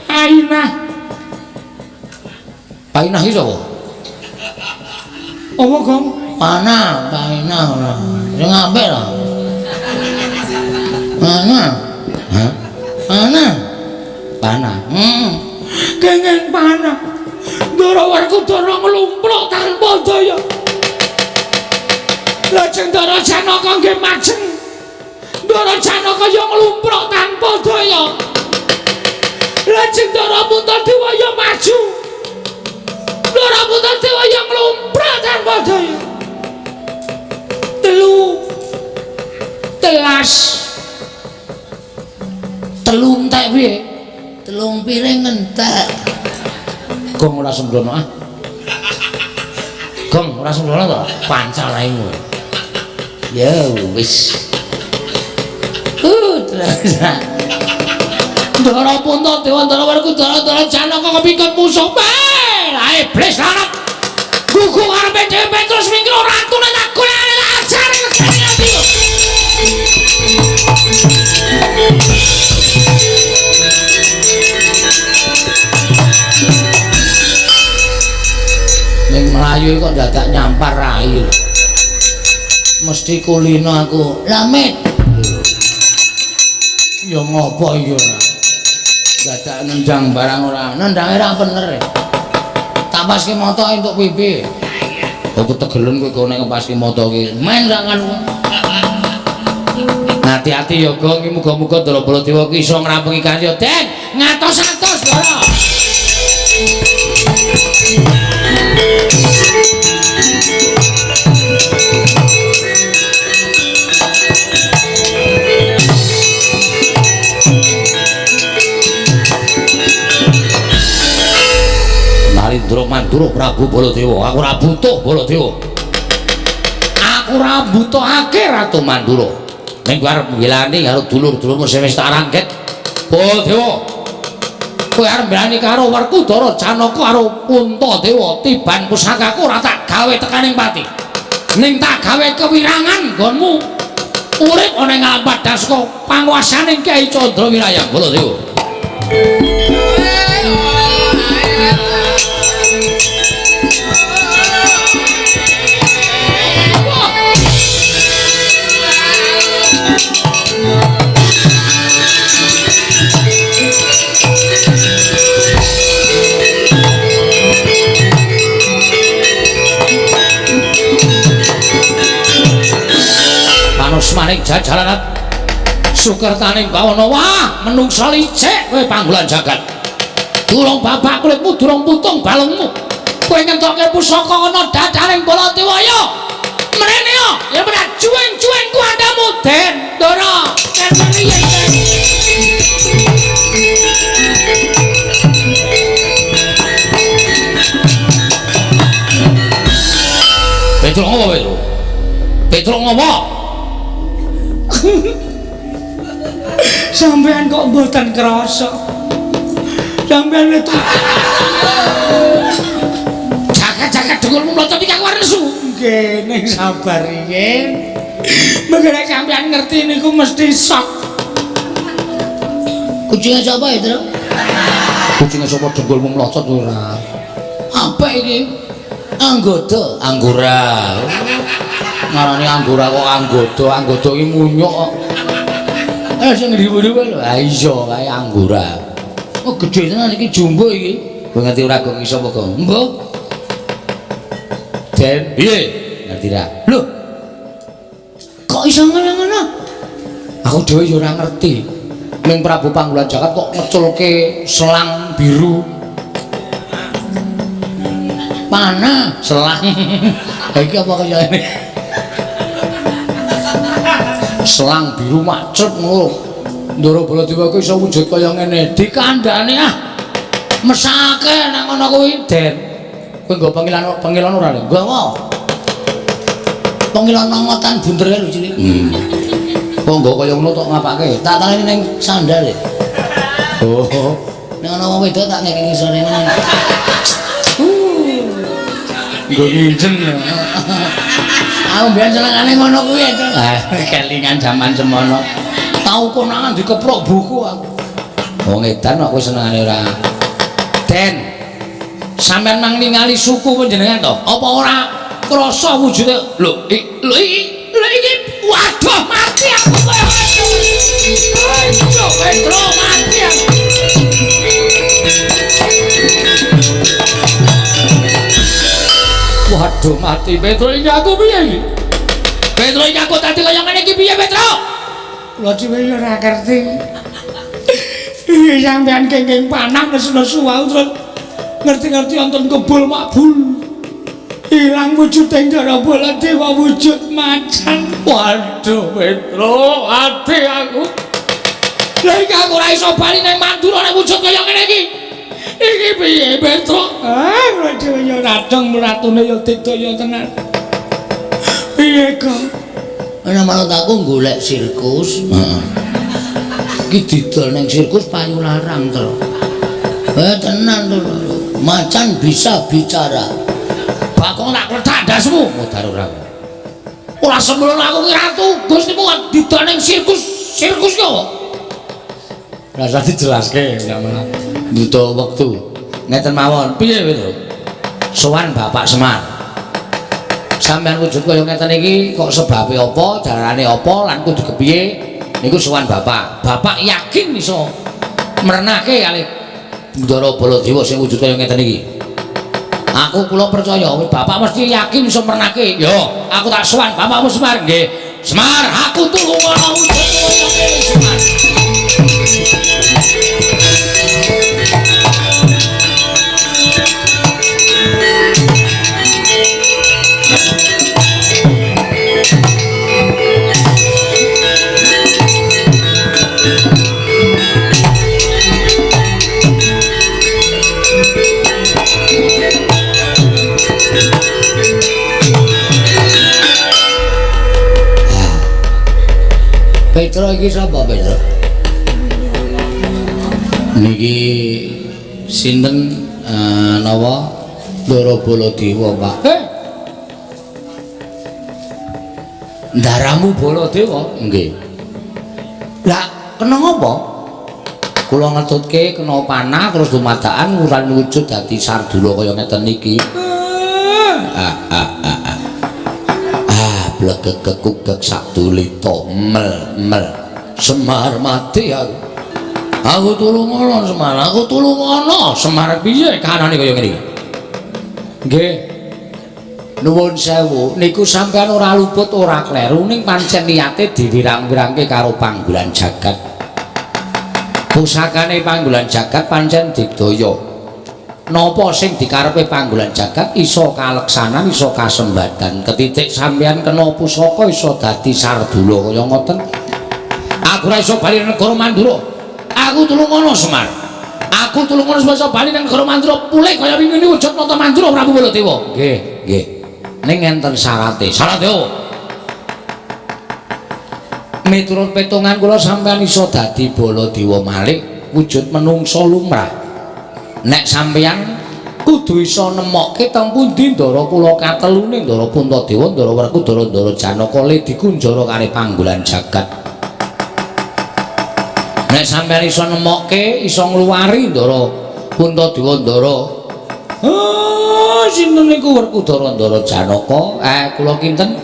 Painah. Painah iki sapa? Apa, Gong? Panah, Painah ora. Sing apik lho. Panah. Hah? Panah. Panah. Heeh. Kenging panah. Ndara Werkudara nglumpruk tanpa daya. Lajeng Ndara Janaka nggih majeng. Ndara Janaka ya nglumpruk tanpa daya. Lajeng Ndara Puntadewa ya maju. Ndara Puntadewa ya nglumpruk tanpa daya. Telu telas. Telu entek piye? Telung piring entek. Gong ora sembrono ah. Gong ora sembrono to? Pancal ae kowe. Ya wis. Terus. Ndara Puntadewa, Ndara Werkudara, Ndara Janaka kepikut musuh. Lah iblis lanat. Gugu karepe dhewe terus mingkir ratune tak golekane tak ajare legane ati. Ning mlayu kok dadak nyampar rai. Mesti kulino aku. Lamit. Ya ngopo iki ora? Dadak nendang barang ora. Nendange ra bener. Tak paske moto entuk pipi. Aku tegelen kowe kok nek ngepaske moto ki. Men ra kan. Hati-hati ya Gong, iki muga-muga Ndara Baladewa ki iso ngrampungi karya. Den, ngatos-atos Ndara. Narendra Mandura Prabu Baladewa, aku ora butuh Baladewa. Aku ora butuhake Ratu Mandura. Ning kowe arep ngelani karo dulur-dulurmu sing wis tak rangket. Baladewa. Kowe arep mbelani karo Werkudara Janaka karo Puntadewa, tiban pusakaku ora tak gawe tekaning pati. Ning tak gawe kewirangan nggonmu. Urip ana ing alam padhang saka panguwasaning Kyai Candra Wiraya Baladewa. Manusmaning jajalanat sukertaning bawana. Wah, menungsa licik kowe Panggulan Jagat. Durung babak kulitmu, durung putung balungmu. Kowe ngentokke pusaka ana dadaning Baladewa ya. Mrene ya, ya ora juweng-juweng kuwandamu Den Ndara. Den piye Den? Petruk ngopo Petruk? Petruk ngopo? Sampean kok mboten krasa. Sampean itu jaga-jaga dengkulmu mlotot iki aku arep nesu. Nggih, ning sabar riyin. Mengko nek sampean ngerti niku mesti sok. Kucinge sapa ya, Tru? Kucinge sapa dengkulmu mlocot ora? Apik iki. Anggoda, anggora. Ngarani anggora kok anggoda, anggoda iki munyuk kok. Sing ndiwu-ndiwu lho. Ha iya kae anggora. Oh gedhe tenan iki jumbo iki. Kowe ngerti ora gong iso apa gong? Mbok. Den, piye? Ngerti ra? Lho. Kok iso ngono-ngono? Aku dhewe ya ora ngerti. Ning Prabu Panggulan Jagat kok ngeculke selang biru. Panah selang. Ha iki apa kaya ngene? Selang biru macet ngono. Ndara Baladewa kuwi iso wujud kaya ngene. Dikandhane ah. Mesake nang ngono kuwi, Den. Kowe nggo pengilon ora lho? Nggawa. Pengilon nongotan bunder kae lho cilik. Kok nggo kaya ngono tok ngapake? Tak taleni ning sandal e. Oh. Nek ana wong wedok tak ngekek ngisore ngono. Nggo nginjen. Aku mbiyen senengane ngono kuwi. Ah, kelingan jaman semono. Tau konangan dikeprok buku aku. Wong edan kok kowe senengane ora. Den. Sampeyan mang ningali suku panjenengan to? Apa ora krasa wujude? Lho, iki waduh mati aku kaya ngene. Aduh, Petro mati aku. Waduh mati Petro iki aku piye iki? Petro iki aku tadi kaya ngene iki piye Petro? Kula dhewe ora ngerti. Iki sampean kenging panah nesu-nesu wau terus ngerti-ngerti wonten kebul makbul. Ilang wujude Ndara Baladewa wujud macan. Waduh Petro, ati aku. Lah iki aku ora iso bali nang Mandura nek wujud kaya ngene iki. Iki piye Petro? Ah, kula dhewe ya radong ratune ya digdaya tenan. Piye kok? Ana manut aku golek sirkus. Heeh. Iki didol ning sirkus payu larang to. Tenan to. Macan bisa bicara. Bakong tak kletak ndasmu, modar ora. Ora sembrono aku ki ratu, Gustimu kok didol ning sirkus. Sirkus ki apa? Rasa dijelaske nek malah butuh wektu. Ngeten mawon, piye Petro? Sowan Bapak Semar. Sampeyan wujud kaya ngeten iki kok sebabe apa, jarane apa lan kudu kepiye niku sowan Bapak. Bapak yakin iso merenake kalih Ndara Baladewa sing wujud kaya ngeten iki. Aku kula percaya Bapak mesti yakin iso merenake. Yo, aku tak sowan Bapakmu Semar nggih. Semar, aku tulungono wujud kaya ngene Semar. Petro iki sapa Petro? Niki sinten napa Ndara Baladewa, Pak? Ndaramu Baladewa? Nggih. Lah kena ngapa? Kula ngetutke kena panah terus dumadakan nguran wujud dadi sardula kaya ngeten iki. Blegeg kekugek sakdulita mel mel. Semar mati aku. Aku tulungono Semar, aku tulungono. Semar piye kahanane kaya ngene iki? Nggih. Nuwun sewu, niku sampean ora luput ora kleru ning pancen niate diwirang-wirangke karo panggolan jagat. Pusakane panggolan jagat pancen digdaya. Napa sing dikarepe panggolan jagat iso kaleksanan, iso kasembadan. Ketitik sampean kena pusaka iso dadi sardula kaya ngoten. Aku ora iso bali nang negara Mandura. Aku tulungono Semar. Aku tulungono iso bali nang negara Mandura pulih kaya wingi wujud nata Mandura Prabu Baladewa. Nggih, nggih. Ning enten syarate. Syarate opo? Miturut petungan kula sampean iso dadi Baladewa malih wujud menungsa lumrah. Nek sampeyan kudu iso nemokke teng pundi ndara kula katelune Ndara Puntadewa, Ndara Werkudara, Ndara Janaka le dikunjara kalih panggolan jagat. Nek sampeyan iso nemokke, iso ngluwari Ndara Puntadewa, Ndara sinten niku Werkudara, Ndara Janaka, kula kinten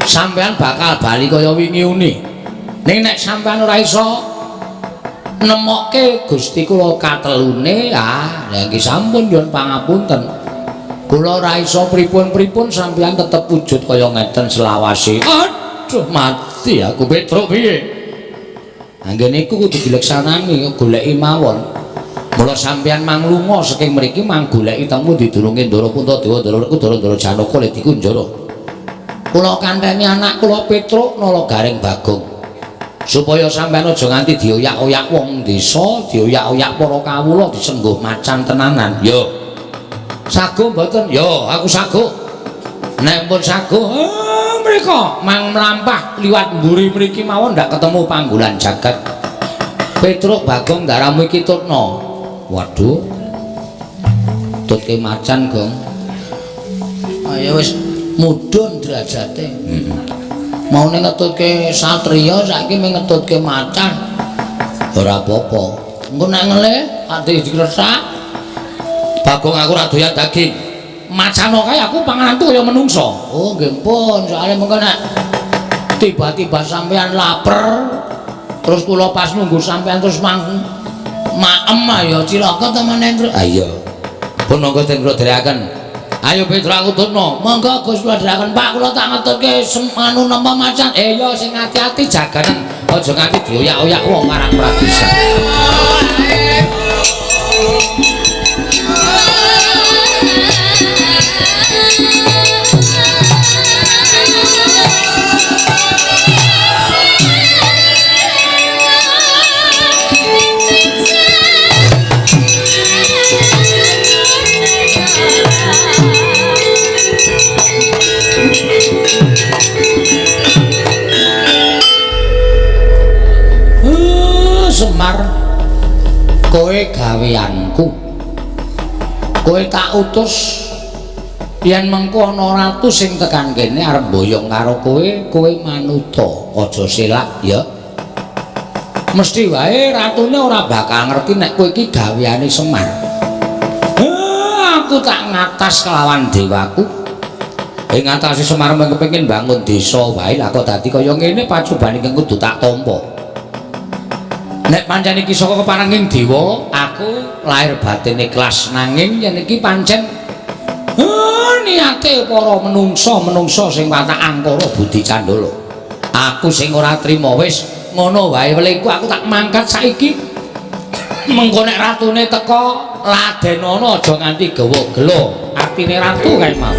sampeyan bakal bali kaya wingi uni. Ning nek sampeyan ora iso nemokke Gusti kula katelune, ah lha iki sampun nyuwun pangapunten. Kula ora iso pripun-pripun sampeyan tetep wujud kaya ngeten selawase. Aduh mati aku Petruk piye? Anggene iku kudu dileksanani, goleki mawon. Mula sampeyan manglunga saking mriki manggoleki teng pundi durunge Ndara Puntadewa, Ndara Werkudara, Ndara Janaka le dikunjara. Kula kanteni anak kula Petruk Nala Gareng Bagong. Supaya sampean aja nganti dioyak-oyak wong desa, dioyak-oyak para kawula disengguh macan tenanan. Yo. Sago mboten? Yo, aku sago. Nek pun sago, mriko mang mlampah liwat mburi mriki mawon ndak ketemu panggolan jagat. Petruk Bagong ndaramu iki tutna. Waduh. Tutke macan, Gong. Ayo wis mudhun derajate. Heeh. Maune ngetutke satriya saiki mung ngetutke macan. Ora apa-apa. Engko nek ngelih ati dikresak. Bagong aku ora doyan daging. Macan kae aku pangananku kaya menungsa. Oh nggih pun, soalé mengko nek tiba-tiba sampean lapar terus kula pas nunggu sampean terus mang maem ya cilaka to meneh, Truk. Ha iya. Pun monggo den kula dherekaken. Ayo Petruk aku tutno. Monggo Gus kula dherekaken Pak, kula tak ngetutke anu napa macan. Ya sing ati-ati jaganen aja nganti dioyak-oyak wong marang Pradesa. Semar, kowe gaweanku, kowe tak utus yen mengko ana ratu sing tekan kene arep mboyong karo kowe, kowe manuta, aja selak ya. Mesti wae ratune ora bakal ngerti nek kowe iki gaweane Semar. Aku tak ngatas kelawan dewaku. Ing ngatasi Semar mung kepengin bangun desa wae, lah kok dadi kaya ngene pacobane ingkang kudu tak tampa. Nek pancen iki saka keparenging dewa, aku lahir batin ikhlas, nanging yen iki pancen niate para menungsa-menungsa sing watak angkara budi candala. Aku sing ora trima wis ngono wae welingku, aku tak mangkat saiki. Mengko nek ratune teka ladenono aja nganti gawa gelo atine ratu kae mau.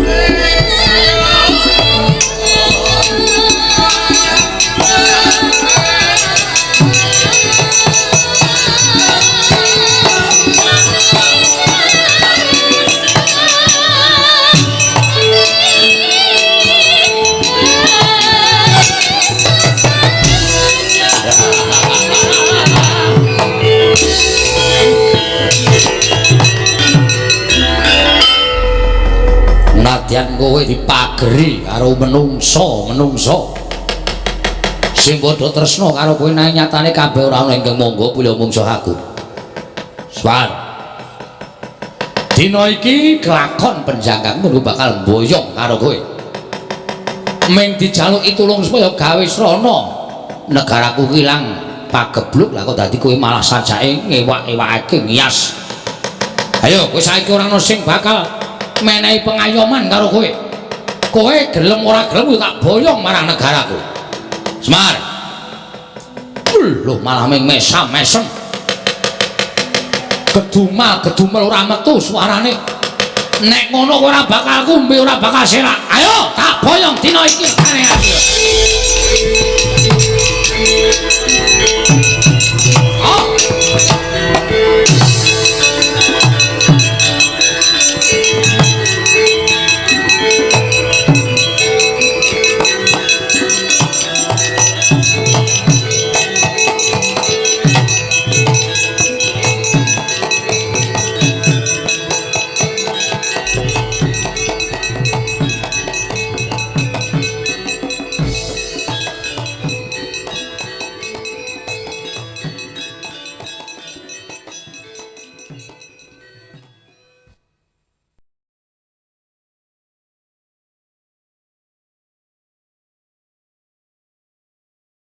Nadyan kowe dipageri karo menungsa-menungsa sing padha tresna karo kowe, nanging nyatane kabeh ora ana ingkang monggo pulya mungsuh aku. Swar. Dina iki kelakon penjangkangmu bakal mboyong karo kowe. Ming dijaluki tulung supaya gawe srana negaraku ilang pagebluk, lah kok dadi kowe malah sajake ngewak-ewakake ngias. Ayo kowe saiki ora ana sing bakal menehi pengayoman karo kowe. Kowe gelem ora gelem tak boyong marang negaraku. Semar. Lho malah ming mesam-mesem. Gedumal-gedumel ora metu suarane. Nek ngono ora bakal kumbe, ora bakal selak. Ayo tak boyong dina iki. Ayo.